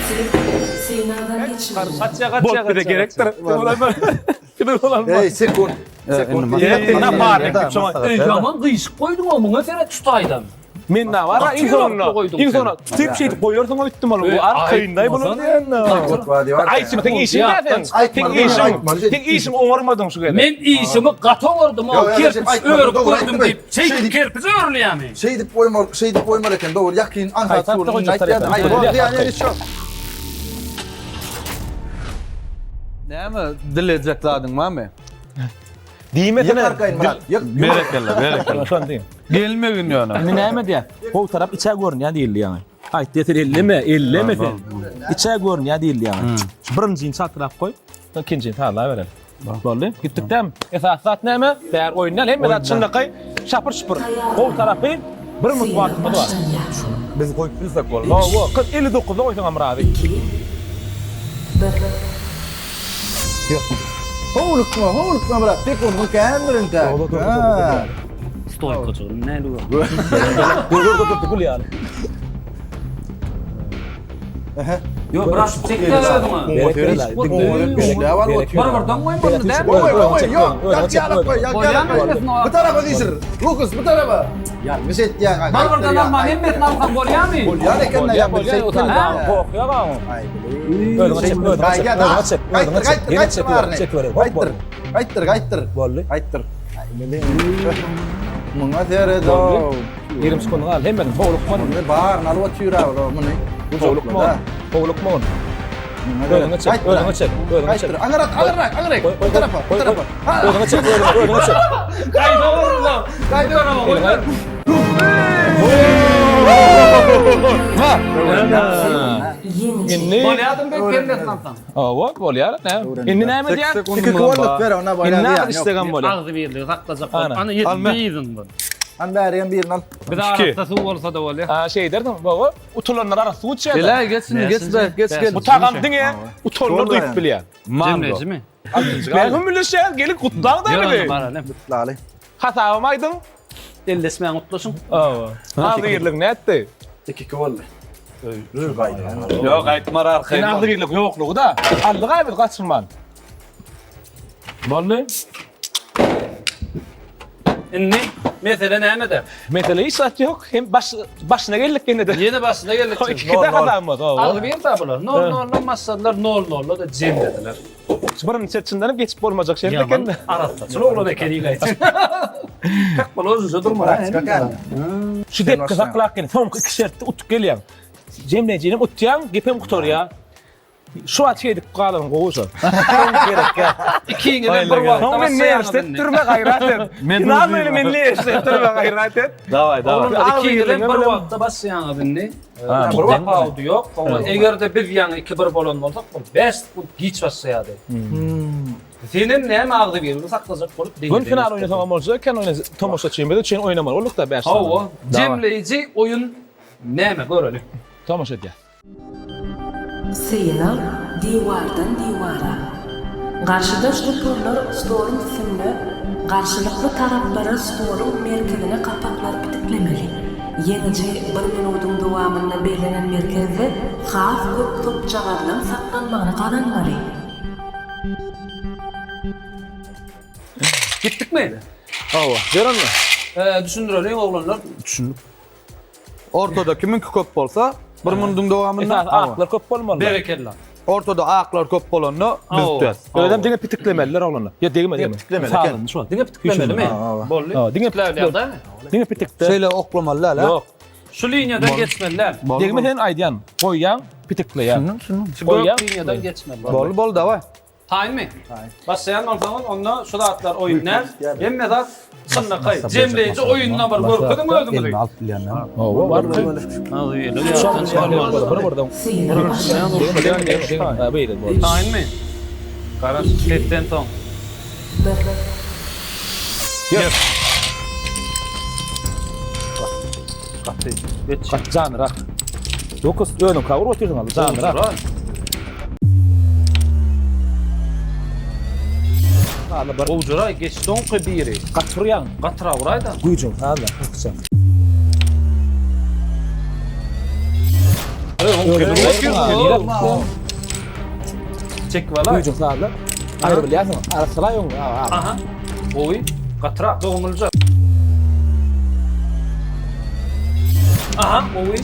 Siz synagdan geçmediňiz. Gaçýa gaçýa Bolup bize gerekdir. Kimin bolan Ey sekund. Sekund. Ýene parnik diýip şoňa. Ey ýaman gyşyk goýduň o muňa seret şu taýdan. Men näme ara iň soňunda. Iň soňunda tüp şeýdip goýarsyň öýtdüm ol. Bu arkaýyndaý bolar diýen. Aýtma sen işiň näme sen? Sen işiň. Sen işiň oňarmadyň şu gezek. Men işimi gaty oňardym o kerpiç örüp gördüm diýip. Şeýdip kerpiç örülýärmi? Şeýdip goýmaly, şeýdip goýmaly eken. Dogry, ýakyn aňsat suwuny aýtýar. Aý, boldy ýa hiç ýok. Näme dilejek zadyň barmy? Diýmesene. Ýyk arkaýyn Myrat. Ýyk. Berekella, berekella. Şony diýim. Gelmegin ýöne. Indi näme diýýär? Gowy tarap içä görünýär diýildi ýaňy. Aýtdy sen elleme, elleme sen. Içä görünýär diýildi ýaňy. Şu birinjini çaltrak goý, soň ikinjini sazlabereli. Boldy. Gitdik dämi? Esasy zat näme? Bär oýun däl, hemme zat çynlakaý, şapyr-şupur. Gowy tarapy bir minut wagtymyz bar. Biz goýup bilsek bolmaz. Hawa, 40 59-da goýsaňam razy. 2 1 Howlukma, howlukma brat. Sekundyň kändir entäk. Ha. Stoýkajygyny näli gör. Dur dur dur gül ýaly. Ýok, biraz çekde özüňe. Bir birden goýmaly däl. Goý, goý, ýok. Ýak ýalak goý, ýak ýalak goý. Bu tarapa düşür. Lukas, bu tarapa. Ýalňyş etýäň. Bir birden alman, hemmesini alsaň bolýarmy? Bolýar eken, ýa bir şey. Gorkýar gaň. Özüňe çek, özüňe çek, özüňe çek, özüňe çek. Ýene çek, çek ber. Gaýtdyr, gaýtdyr, gaýtdyr. Boldy. Gaýtdyr. Muňa seredo. 20 sekund gal, hemmesini howlukma. Muny baryny alyp otyr ha muny. Howlukma. Howlukma. Özüňe çek, özüňe çek, özüňe çek. Aňyrak, aňyrak, aňyrak. Bu tarapa, bu tarapa. Özüňe çek, özüňe çek. Gaýda orunla. Gaýda orunla. Ýeňiji. Bolýadym bek hemmesini alsaň. Hawa, bolýar. Indi näme diýýär? Iki boldy, ber ona bolýar. Indi näme islegem bolýar. Agzybirligi saklajak bolup. Ana ýetdi yzyndan. Han bäri hem birini al. Biz arassa suw bolsa-da bolýar. Ha, şeýderdiň, baba. Utulanlar arassa suw içýär. Gel, geç indi, geç be, geç gel. Bu tagam diňe utulanlar duýup bilýär. Mango. Jemlejimi? Men hem bilişýän, gelin gutlaň da bizi. Gutlaly. Hasabym aýdyň. Elleşmäň gutlaşyň. Hawa. Agzybirlik nätdi? 2-2 boldy. Ýok, aýtmar arkaýyn. Sen agzybirlik ýoklugy-da. Aldyk-aý biz gaçyrman. Boldy. Indi mesele nämede? Mesele hiç zat ýok. Hem baş başyna geldik ýene-de. Ýene başyna geldik. Ikide hasabymyz. Agzybir da bular. Nol noldan başladylar, nol nolda da jemlediler. Birinji set çyndanam geçip bolmajak şert eken. Arassaçyl oglan eken ýigit. Kak bolajyja durma. Şu depki saklap gel. Soňky iki şertde utup gelýäň. Jemleýjinem utýaň, gepem gutarýar. Şu wagt şeýdip galan gowy şo. Gerek ýa. Ikiňizem bir wagtda Soň men başlaýaňyz. Etdirme gaýrat et. Final meni men etdirme gaýrat et. Daway, daway. Oglanlar ikiňizem bir wagtda başlaýaňyz indi. Bir tapawudy ýok. Eger-de biz ýaňy 2-1 bolan bolsak, ol 5 sekunt giç başlaýardy. Senem näme agzybirligi saklajak bolup deňe. Gün final oýnasaňam boljak eken, oýna tomaşaçymyz üçin oýnamaly bolduk-da 5 sany. Hawa, jemleýji oýun näme göreli. Tomaşa edýäs. Synag diwardan diwara. Garşydaş toparlar stoluň üstünde garşylykly taraplara stoluň merkezine gapaklary pitiklemeli. Ýeňiji bir minudyň dowamynda bellenen merkezde has köp topjagazlaryň saklanmagyny gazanmaly. Gitdikmi? Hawa, ber onda. Düşündireliň oglanlar. Düşündik. Ortada kimiňki köp bolsa, bir munduň dowamynda Esasy aklar köp bolmaly. Berekella. Ortada aklar köp bolanda biz tutýas. Özem diňe pitiklemeliler oglanlar. Ýa degme degme. Pitiklemeli eken. Şu Diňe pitiklemelimi? Boldy. Diňe pitiklemeli. Diňe pitikde. Şeýle oklamaly däl, Ýok. Şu liniýadan geçmeli däl. Degme sen aýdýan. Goýýaň, pitikleýäň. Şu gök liniýadan geçmeli. Boldy, boldy, daway. Taýynmy? Başlaýan bolsaňyz, onda şu zatlar oýun däl. Hemme zat çynlakaý. Jemleýji oýunda bir görkeziň özüňizi. Elini alyp bilýän däl. Hawa, bar. Taýynmy? Garaş, sesden soň. Ýör. Gaty. Gaty janrak. Dokuz, özüň kawur otyrsyň al, janrak. Sazla bir. Gowjuraý geçdi oňky biri. Gaty urýaň. Gatyrak uraýda. Güýjüň sazla. Gyzykça. Çekip alaý. Güýjüň sazla. Aýry bilýärsiň. Arassalaý öňüňi. Aha. Gowy. Gatyrak dogumlyja. Aha, gowy.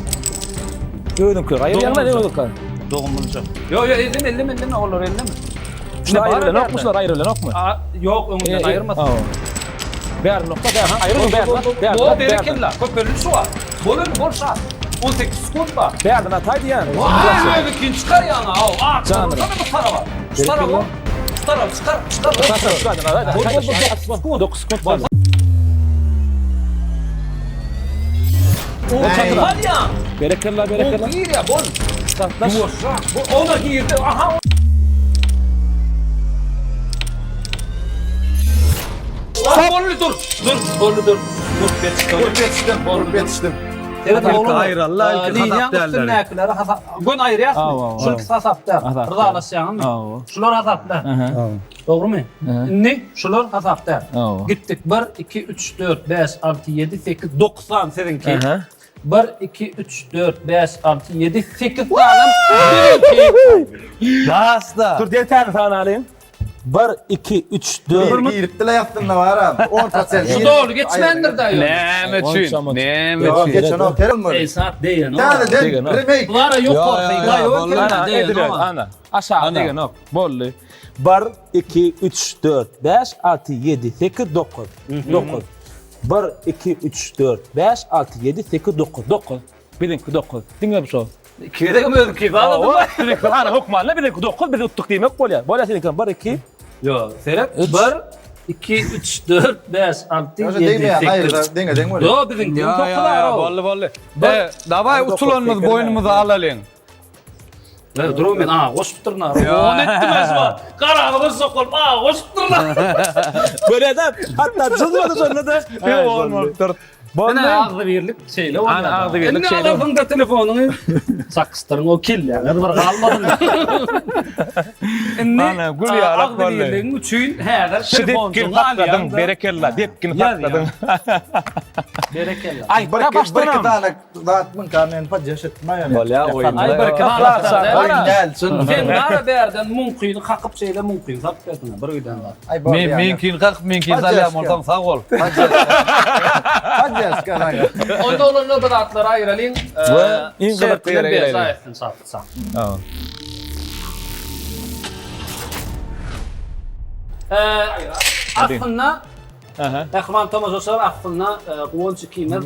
Özüňki. Aýyrýaň lan özüňki. Dogumlyja. Ýok, ýok, elleme, elleme, elleme, olary elleme. Şular aýrylanokmy, şular aýrylanokmy? Ýok, öňünden aýyrmasyn. Bäri nokta, bäri aýryl, bäri. Bäri. Bol berekella, köpeldi şu wagt. Bol indi, bol şat. 18 sekunt bar. Bärden ataý diýýän. Waý, özüňkini çykar ýaňa, aw. A, Janry. bu taraba. Şu taraba. Şu taraba çykar, çykar. Çykar, Bol, bol, bol, 9 sekund bar. Alýan. Berekella, berekella. Ol girýär, bol. Satlaş. Ýuwaşrak. Bu ona girdi. Aha. Ah, boldy dur. Dur, boldy dur. Dur, ýetişdim. Dur ýetişdim. Boldy. Dur ýetişdim. Seret Ilki oglan. aýralla, ilki Liniýaň hasap dälleri. üstündäkileri hasap. Gön aýyrýasmy? Aw, aw, Şul aw. ikisi hasap däl. Hasap däl. Ryzalaşýaňmy? Aw. Şular hasap däl. Aha. Dogrumy? Indi şular hasap däl. Aw. Gitdik. 1 2 3 4 5 6 7 8 9 sany siziňki. Aha. 1 2 3 4 5 6 7 8 sany siziňki. Gazda. Dur diýen täze sany alayım. 1 2 3 4 Giripdi-le ýastynda baram. 10%. Şu dogry geçmändir da ýöne. Näme üçin? Näme Ýok, üçin? geçenok, terim Ey saat degen. Täzeden Degenok. remake. Bulara Ýa, ýok ýa, ýa, boldy. Ana, edil, ana. Aşağı degenok. Boldy. 1 2 3 4 5 6 7 8 9. 9. 1 2 3 4 5 6 7 8 9. 9. Biziňki 9. Diňe bu şo. Iki gezegem özüňki bagladym. Biziňki ana hökmanla biziňki 9 biz utduk diýmek bolýar. Bolýar seniňki 1 2 Ýok, seret. 1 2 3 4 5 6 Ýa, 7 degmeýän, 8. aýry, deňe deň bolýar. Ýok, biziňki Ýa, 9 ýa, ýa, boldy, boldy. E, dawaý utulanymyz boýnumyza alalyň. Ne dur men a goşupdyryn a. On etdim aşma. Garagy goşjak bolup a goşupdyryn. Görýär-de, hatda jyzmady şonda da. Ýok, bolmapdyr. Ine agzybirlik şeýle bolýar. Ana agzybirlik Indi şeýle. alarsyň da telefonyňy çakyşdyryň o kelläňiz bir galmasyn. Indi Ana, gül ýalak boldy. Agzybirligiň üçin häzir Şu depgin telefonjyňy sakladyň, alýaň. berekella, depgin sakladyň. Berekella. Aý, Bir, bir iki başdanam. tane zat mınka men podjeş etme yani. Bolýar, oýun. Aý bir iki Aý, Oýun däl, çyn. Sen gara bärden muňkyny kakyp şeýle muňkyny salyp berdiň bir giden zat. Aý bor Men yani. meňkini kakyp, meňkini salýan bolsaň sag bol. Podjeş kanka. Onda olanlar bir zatlary aýyralyň. We iň gyzykly ýere gelelim. Berjaý etsin şatsa. Aslynda Mähriban tomaşaçylar aslynda Guwanç ikimiz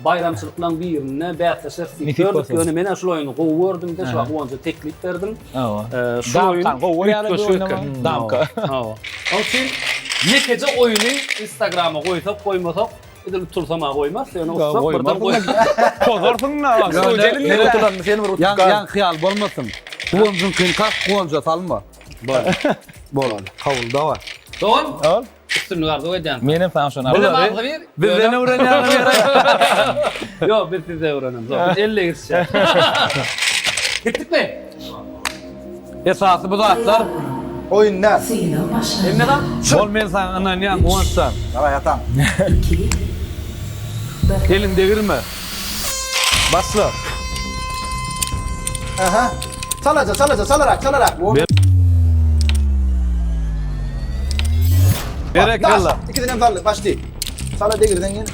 baýramçylyklaryň birinde bäsleşeris diýip gördük. Ýöne men şul oýny gowy gördüm-de, şu Guwanja teklip berdim. Şu oýun gowy görýän oýun. Damka. Onuň üçin ýekeje oýny Instagrama goýsak, goýmasak, edil utulsam-a goýmaz, ýöne utsak birden goýarys. Pozarsyň-da. Men utulanmy sen bir utup Ýaňky ýaňky ýaly bolmasyn. Guwanjyňkyny kak, Guwanja salma. Bol. Bol. Kabul dawa. Dogan. Üstünlik arzuw edýän. Menem saňa şony Bizem arzuw. agzybir. Bizden öwrenýäňiz. Ýok, biz sizden öwrenemzok. Biz elle girişýäs. Gitdikmi? Esasy bu zatlar Oýun däl. Synag başlanýar. Hemme zat. Bol men saňa ynanýan Guwançjan. Daway atam. 2 1 Elin degirme. Başla. Aha. Çalaja, çalaja, çalarak, çalarak. Berekella. İkiden hem sallı, başlı. Çala degirden gel.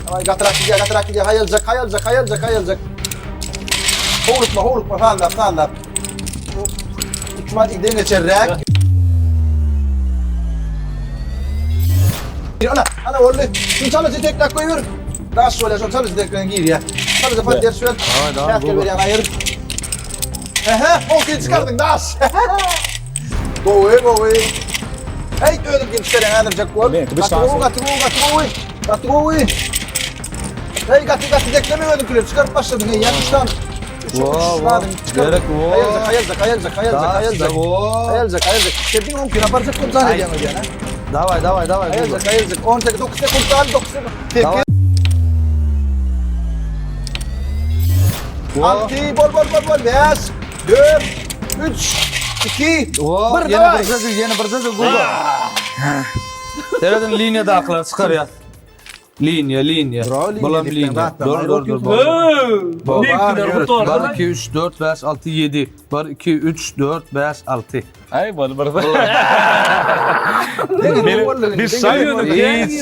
Daway gatyrak gidýär, gatyrak gidýär. Haýaljak, haýaljak, haýaljak, haýaljak. Howlukma, howlukma, sallap, sallap. Üç maç giden geçerräk. Ana, ana boldy. Şunu çalaja tekrar goýber. Daş bolýar, şonu çalaja tekrar girýär. Çalaja podderş ber. Päsgel berýän aýyr. Ehe, okey çykardyň daş. Gowy, gowy. Hey, özüm kim çıkaryan häzirjek bol. Meňki bir Gaty gowy, şansym. gaty gowy, gaty gowy. Gaty gowy. Hey, gaty gaty dekleme özüňkileri çıkarıp başladyň. Hey, ýa üç tane. Üç, üç Wow, tane wow. çıkarıp. Gerek, wow. Haýaljak, haýaljak, haýaljak, haýaljak, Daş, haýaljak. wow. Haýaljak, haýaljak. Sebin on kilo barjak bolsa edýän öýdýän, ha? Daway, daway, daway. Haýaljak, haýaljak. 18, 9 sekund galdy, 9 sekund. 8. 6, bol, bol, bol, bol. 5, 4, 3, 2. 2, O, 1, ýene daway. bir jajyk, ýene bir jajyk Guba. Serediň liniýadakylary çykarýas. Liniýa, liniýa. Bro, liniýa Bulam diýip liniýa. zatlar Dur, dur, dur. Ööö, Bor. Meňkiler gutardy. 1 2 3 4 5 6 7. 1 2 3 4 5 6. Aý bol bir. Benim Bir saýyny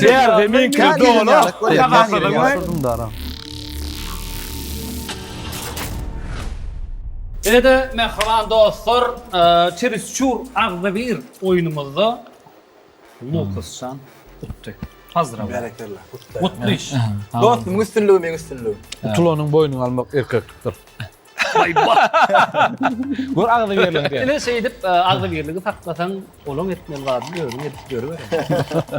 Ýerde meňki doly. Dara. Ine-de mähriban dostlar, çerisçur agzybir oýnumyzda Lukasjan utdy. Pozdraw. Berekella. Gutly iş. Dostumyň üstünligi meň üstünligim. Utulanyň boýnuny almak erkeklikdir. Gör agzybirligi diýen. Ine şeýdip agzybirligi saklasaň, olaň etmeli zadyny özüň edip ýörüber.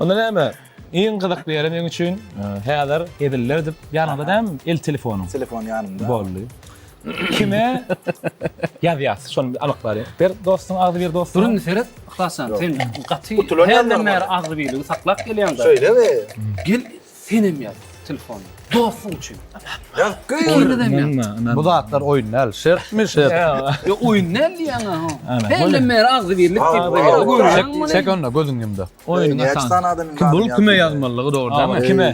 Onda näme? Iň gyzykly ýeri meň üçin häzir heziller edip ýanyňda dämi el telefonyň? Telefon ýanymda. Boldy. Kime ýazýas? Şony anyklaly. Ber dostuň agzybir dostuň. Dur indi seret, Yhlasjan, sen gaty Utulan hälden ýazmaly bäri bolýar. agzybirligi saklap gelýäň-de. Şeýlemi? Gel senem ýaz telefonda. Dostuň üçin. Ýazyp goý. Ikimizem ýaz. Bu zatlar oýun däl. Şertmi şert? Ýa oýun däl diýýäň-ä. Ana, Hälden bäri agzybirlik diýip Agzybirlik. görýäňmi? Çek onda gözüň ýumda. Oýnuň Näçe atan. sany adamyň Kim bul zadyny kime ýazdy? ýazmalygy dogry dälmi? Kime?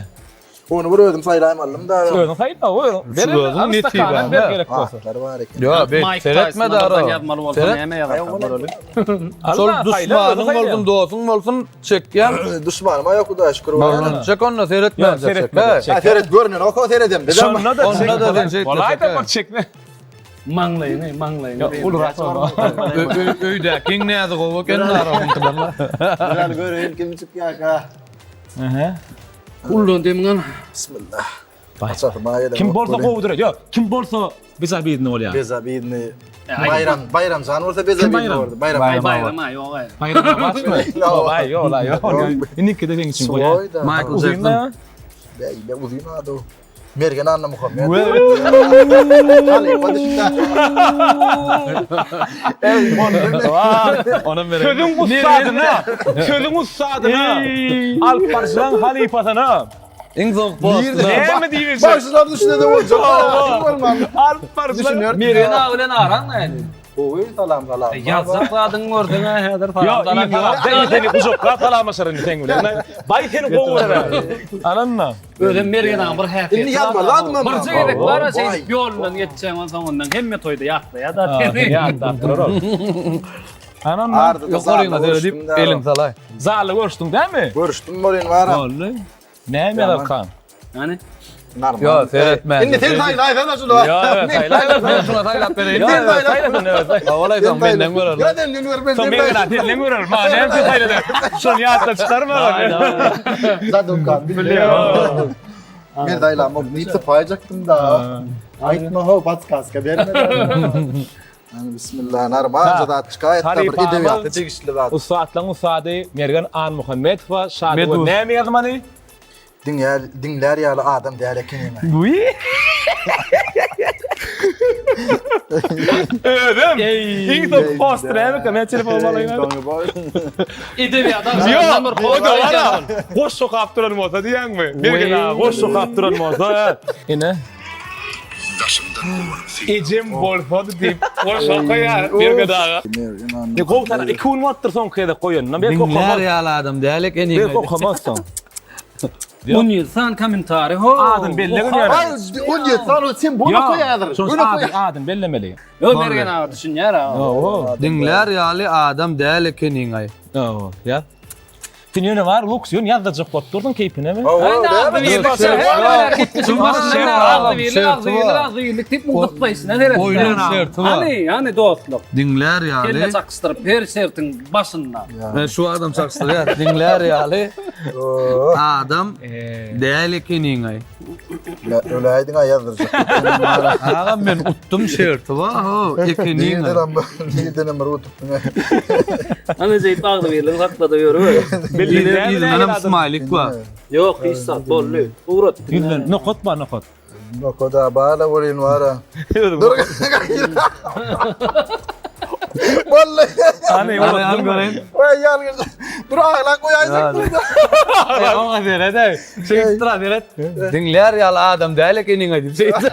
Ony bir özüm saýlaýmalym da. Özüň saýla, özüň. Ber Özüň netijäňde. ber gerek bolsa. Atlar bar eken. Ýa, beýt Mike seretme Tyson'a dara. birden ýazmaly bolsa Seret. näme ýazarka göreli. Şol Allah, saýla, duşmanyň özüň saýla. bolsun, dostuň bolsun, çekýän. Duşmanyma ýok Hudaýa şükür. Bolsun, çek onda seretme. Ýok, seretme, çek. Ha seret görünen oka seredem. Şonda da Onda da sen çek. Bolaý da bir çekme. Maňlaýyňy, maňlaýyňy. Ýok, ulurak bolma. Öýdäkiň näzi gowy eken dara. Biraz göreýin kim çykýarka. Aha. Ullan demiň al. Bismillah. Açasym aýa Kim bolsa gowudyr. Ýok, kim bolsa bezabidny bolýar. Bezabidny. Bayram, Bayram jan bolsa bezabidny boldy. Bayram. Aý Baýram aý, ýok aý. Baýram başmy? Ýok, aý, ýok, aý, ýok. Indiki de seň üçin goýar. Michael Uzyn Jackson. da. Beýle uzyn ady. Mergen Annamuhammet. Halypa düşdi. Ey, Onam berek. Sözüň ussadyna, sözüň ussadyna, alyp baryşlaň halypasyna. Iň soňky postuna. Näme diýip Başlar düşüne de boljak. Bolman. Alyp baryşlaň. Düşüner. Mergen aga bilen araň näli? Gowy salam salam. Ýazjak zadyňy gördüň-ä häzir salam Ýok, salam iyi salam. Däl seni gujaklap salamlaşar indi seň bilen. Baý seni gowy görer. Alanna. Özem Mergen aga bir häsiýeti. Indi ýazmaly adamam. Birje gezek bar-a Baý. şeýdip ýolundan geçseň onsoňundan hemme toýda ýatlaýar-da seni. Ýatlap durar ol. Ananna. Arda da Ýokaryňa zalda seredip görüşdüm da. eliň salaý. Zalda görüşdüň dämi? Görüşdüm bolýan bara. Boldy. Näme ýazarkan? Ýani Normal. Ýo, seretme. Indi sen saýlaýsana şuny. Ýo, saýlaý. Men şuna saýlap bereýin. Ýo, saýlasana, saýla. Hawalaýsaň menden görer. Ýa senden gör, ben Soň men gelen senden görer. Ma näme üçin saýladyn? Şony ýatdan çykarma. Zadumkan bilýär. Men saýlamok diýip sypaýjakdym da. Aýtma ho, podskaska berme. Yani bismillah, normalca zat çykaýatda bir edebiýata degişli zat. Ussatlaryň ussady Mergen Anmuhammedowa şady we näme ýazmaly? Diňlär, diňlär ýaly adam däl ekeniň. Özüm. Iň soňky post näme men telefon alaýyn. Edebiýata Ýok, o da bar. Goş okap duran bolsa diýýäňmi? Mergen aga goş okap duran bolsa. Ine. Ejem bolsady diýip goş okaýar Mergen aga. Ne gowy tara 2 gün bolupdyr soňky gezek goýanyna. Belki Diňlär okamaz. ýaly adam däl ekeniň. Belki okamaz soň. 17 sany kommentariý ho. Adyny bellegin ýöne. Ay 17 sany sen bunu koýadyr. Şonuň Bunu adyny koý. adyny bellemeli. Ýok Mergen aga düşünýär aga. Oho. Diňlär ýaly adam däl ekeniň aý. Oho. Ýa. Sen ýöne bar luks ýöne ýazdyrjak bolup durduň keýpinemi? Oho, Agzybirlik agzybirlik agzybirlik diýip muň gysgaýşyna seret. Oýnuň şerti bar. Hany, hany dostluk. Diňlär ýaly. Kelle çakyşdyryp her şertiň başynda. Men şu adam çakyşdyrýar. Diňlär ýaly adam däl ekeniň aý. Öläýdiň aý ýazdyrjak. Agam men utdum şerti bar ho ekeniň. Nirden nirden bir utupdyň. Hany jeýip agzybirligi saklada ýörüber. Yzyndanam smaýlik bar. Ýok, hiç zat boldy. Ugrat. Ýüzden nokat bar nokat. Nokada bala bolýan bara. Dur. Boldy. Hany, Hany, göreýin. Oý, ýalňyş. Dur aglap goýaýsak burada. Oňa seret-ä. Şeýdip duran seret. Diňlär ýaly adam däl ekeniň diýip şeýdip.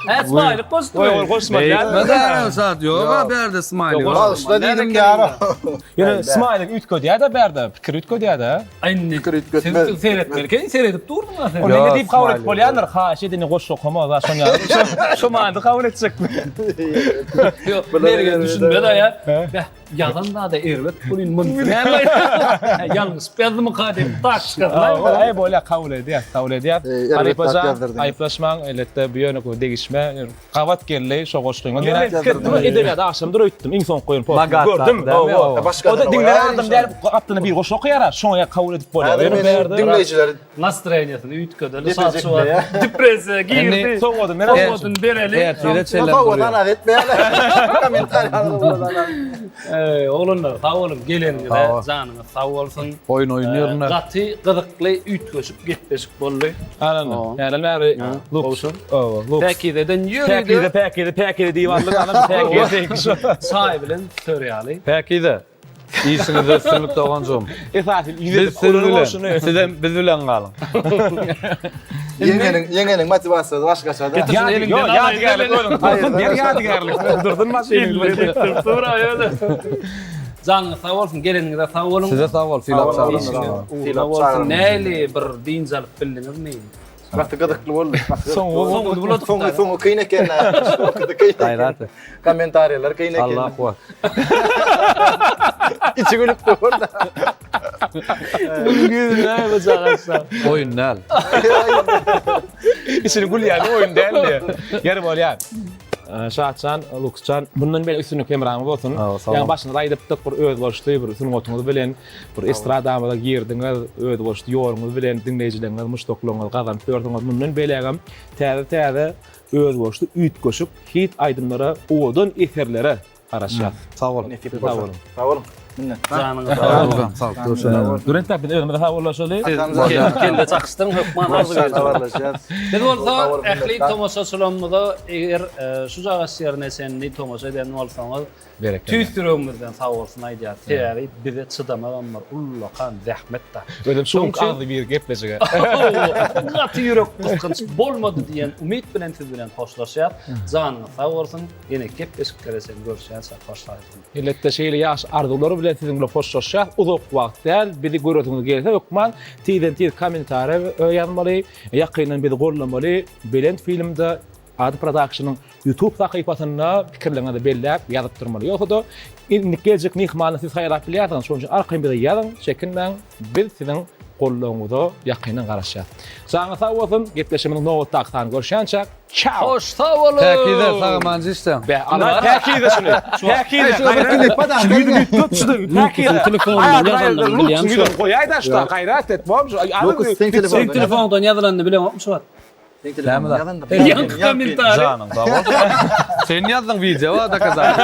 Hä, smiley goşdy. Oý, ol goşmady. Beýtme-de, şat ýok-a bärde smiley. Bagyşla diýdim ýara. Ýöne smiley üýtgedýär-de bärde, pikir üýtgedýär-de. Indi Pikir üýtgetmez. Siz seretmeli eken, seredip durduň a sen. Ol Ýok, näme diýip kabul edip smiley. bolýandyr? Haýyş edeni goşgy okama, za şoň ýaly. Şo- Şo manyda kabul etjekmi? Ýok, Mergen düşünmedi aýa. Beh, ýazan zada erbet welin muny näme? Ýalňyşyp ýazdymyka diýip tak çykardylar. Aý bolýar, kabul edýär, kabul edýär. Eý, erbet Halypa zat jan, ýazdyrdyň. aýyplaşmaň, elbetde bu ýöne degişme. Gabat geldi şo goşgyňyz. Ýöne Men pikir edebiýat agşamdyr öýtdüm. Iň soňky goýan postuma Magat gördüm. zat, dämi? Hawa. Başga O da da diňlän goýar adam däl, gapdalynda bir goşgy okaýar, şoňa kabul edip bolýar. Häzir Ýöne meni bärde diňleýjiler Nastroýeniýasyny üýtgedeli, Depejek şat şuwat. diýýär. Depressiýa girdi. Soňady men Sowgadyny bereli. Ertire çenlem Sowgat durýar. analiz etmeýärler. Kommentariýada bolýar. Eý, oglanlar, sag boluň geleniňize, Sag bol. janyňyz sag bolsun. Oýun oýnaýaryn. Gaty gyzykly, üýtgeşik gepleşik boldy. Anam. Ýalan bäri Lux. Owa, Lux. Päkizeden ýörite Päkize, päkize, päkize diýip aldyk. Anam päkize. çaý bilen sör ýaly. Päkize. Işiňizde üstünlik doganjygym. Esasy Biz siz bilen, sizem biz bilen galyň. Ýeňeniň, ýeňeniň motiwasiýasy başgaça-da. Ýok, ýadygärlik onuň. Dursun, ber ýadygärlik. Dursun maşynyny. Janyňyz sag bolsun, geleniňize sag boluň. Size sag bol, sylap çagyranyňyza. Işiňiz ugruna bolsun. Näli bir dynç alyp bildiňizmi? Gaty gyzykly boldy. Soňuny buladyk. Soňy soňy kyn eken. Soňy kyn. Gaýrat et. Kommentariýalar kyn eken. Allah kuwat. Içi gülüp dur. Gülme bu Oýun däl. Içini gülýän oýun däl diýe. Ýeri bolýar. Şatjan, Luksjan, bundan beýle üstünlik hemraňyz bolsun. Ýaňy başynda aýdypdyk, bir özboluşly bir sungatyňyz bilen bir estradamyza girdiňiz, özboluşly ýoluňyz bilen diňleýjileriňiz, muşdaklaryňyzy gazanyp ýörsüňiz. Mundan beýlägem täze-täze özboluşly üýtgeşik hit aýdymlara, owadan eserlere garaşýas. Sag boluň. Nesip Sag bolsa. boluň. Sag boluň. Minnetdar. Janyňyz sag bolsun. Sag boluň. Bülent abi biz özümize sag bollaşaly. Kelle çakyşdyryň hökman arzuw edýän. Habarlaşýas. Biz bolsa Sag boluň, ähli minnetdar. tomaşaçylarymyza eger şu jagaş ýerine çenli tomaşa eden bolsaňyz Berekella. Tüýs ýüregimizden sag bolsun aýdýarys. Sebäbi bize çydamagam bir ullakan zähmet-de. Özem şu günki Şonuň üçin- agzy bir gepleşige. Gaty ýürek gysgynç bolmady diýen umyt bilen siz bilen hoşlaşýas. Janyňyz sag bolsun. Ýene gepleşiklere çenli görüşýänçä hoş sag boluň. Elbetde şeýle ýagşy arzuwlar bilen siziň bilen hoşlaşýas. Uzak wagt däl, bizi göresiňiz gelse hökman tizden-tiz kommentariýa ýazmaly, ýakyndan bizi goldamaly. Belent filmde Ady Production-yň YouTube sahypasynda pikirleriňizi belläp, ýazyp durmaly. Ýogsa-da, indiki geljek myhmany siz saýlap bilýärsiňiz. Şonuň üçin arkaýyn bize ýazyň, çekinmäň. Biz siziň goldawyňyza ýakyndan garaşýas. Janyňyz sag bolsun, gepleşigimiziň nobatdaky sanyny görüşýänçäk, çao! Hoş sag boluň! Päkize, sag-aman işdäň. Be, ala päkize şuny. Päkize. Päkize. Telefonundan ýazanyny bilýäňmi şu? Goýaý-da şuda, gaýrat et, bom. Lukas, seň Seň telefondan ýazylanyny bileňokmy şu wagt? Näme zat? Ýaňky kommentariý. Janyň sag bolsun. Sen ýazdyň wideo, dokazat.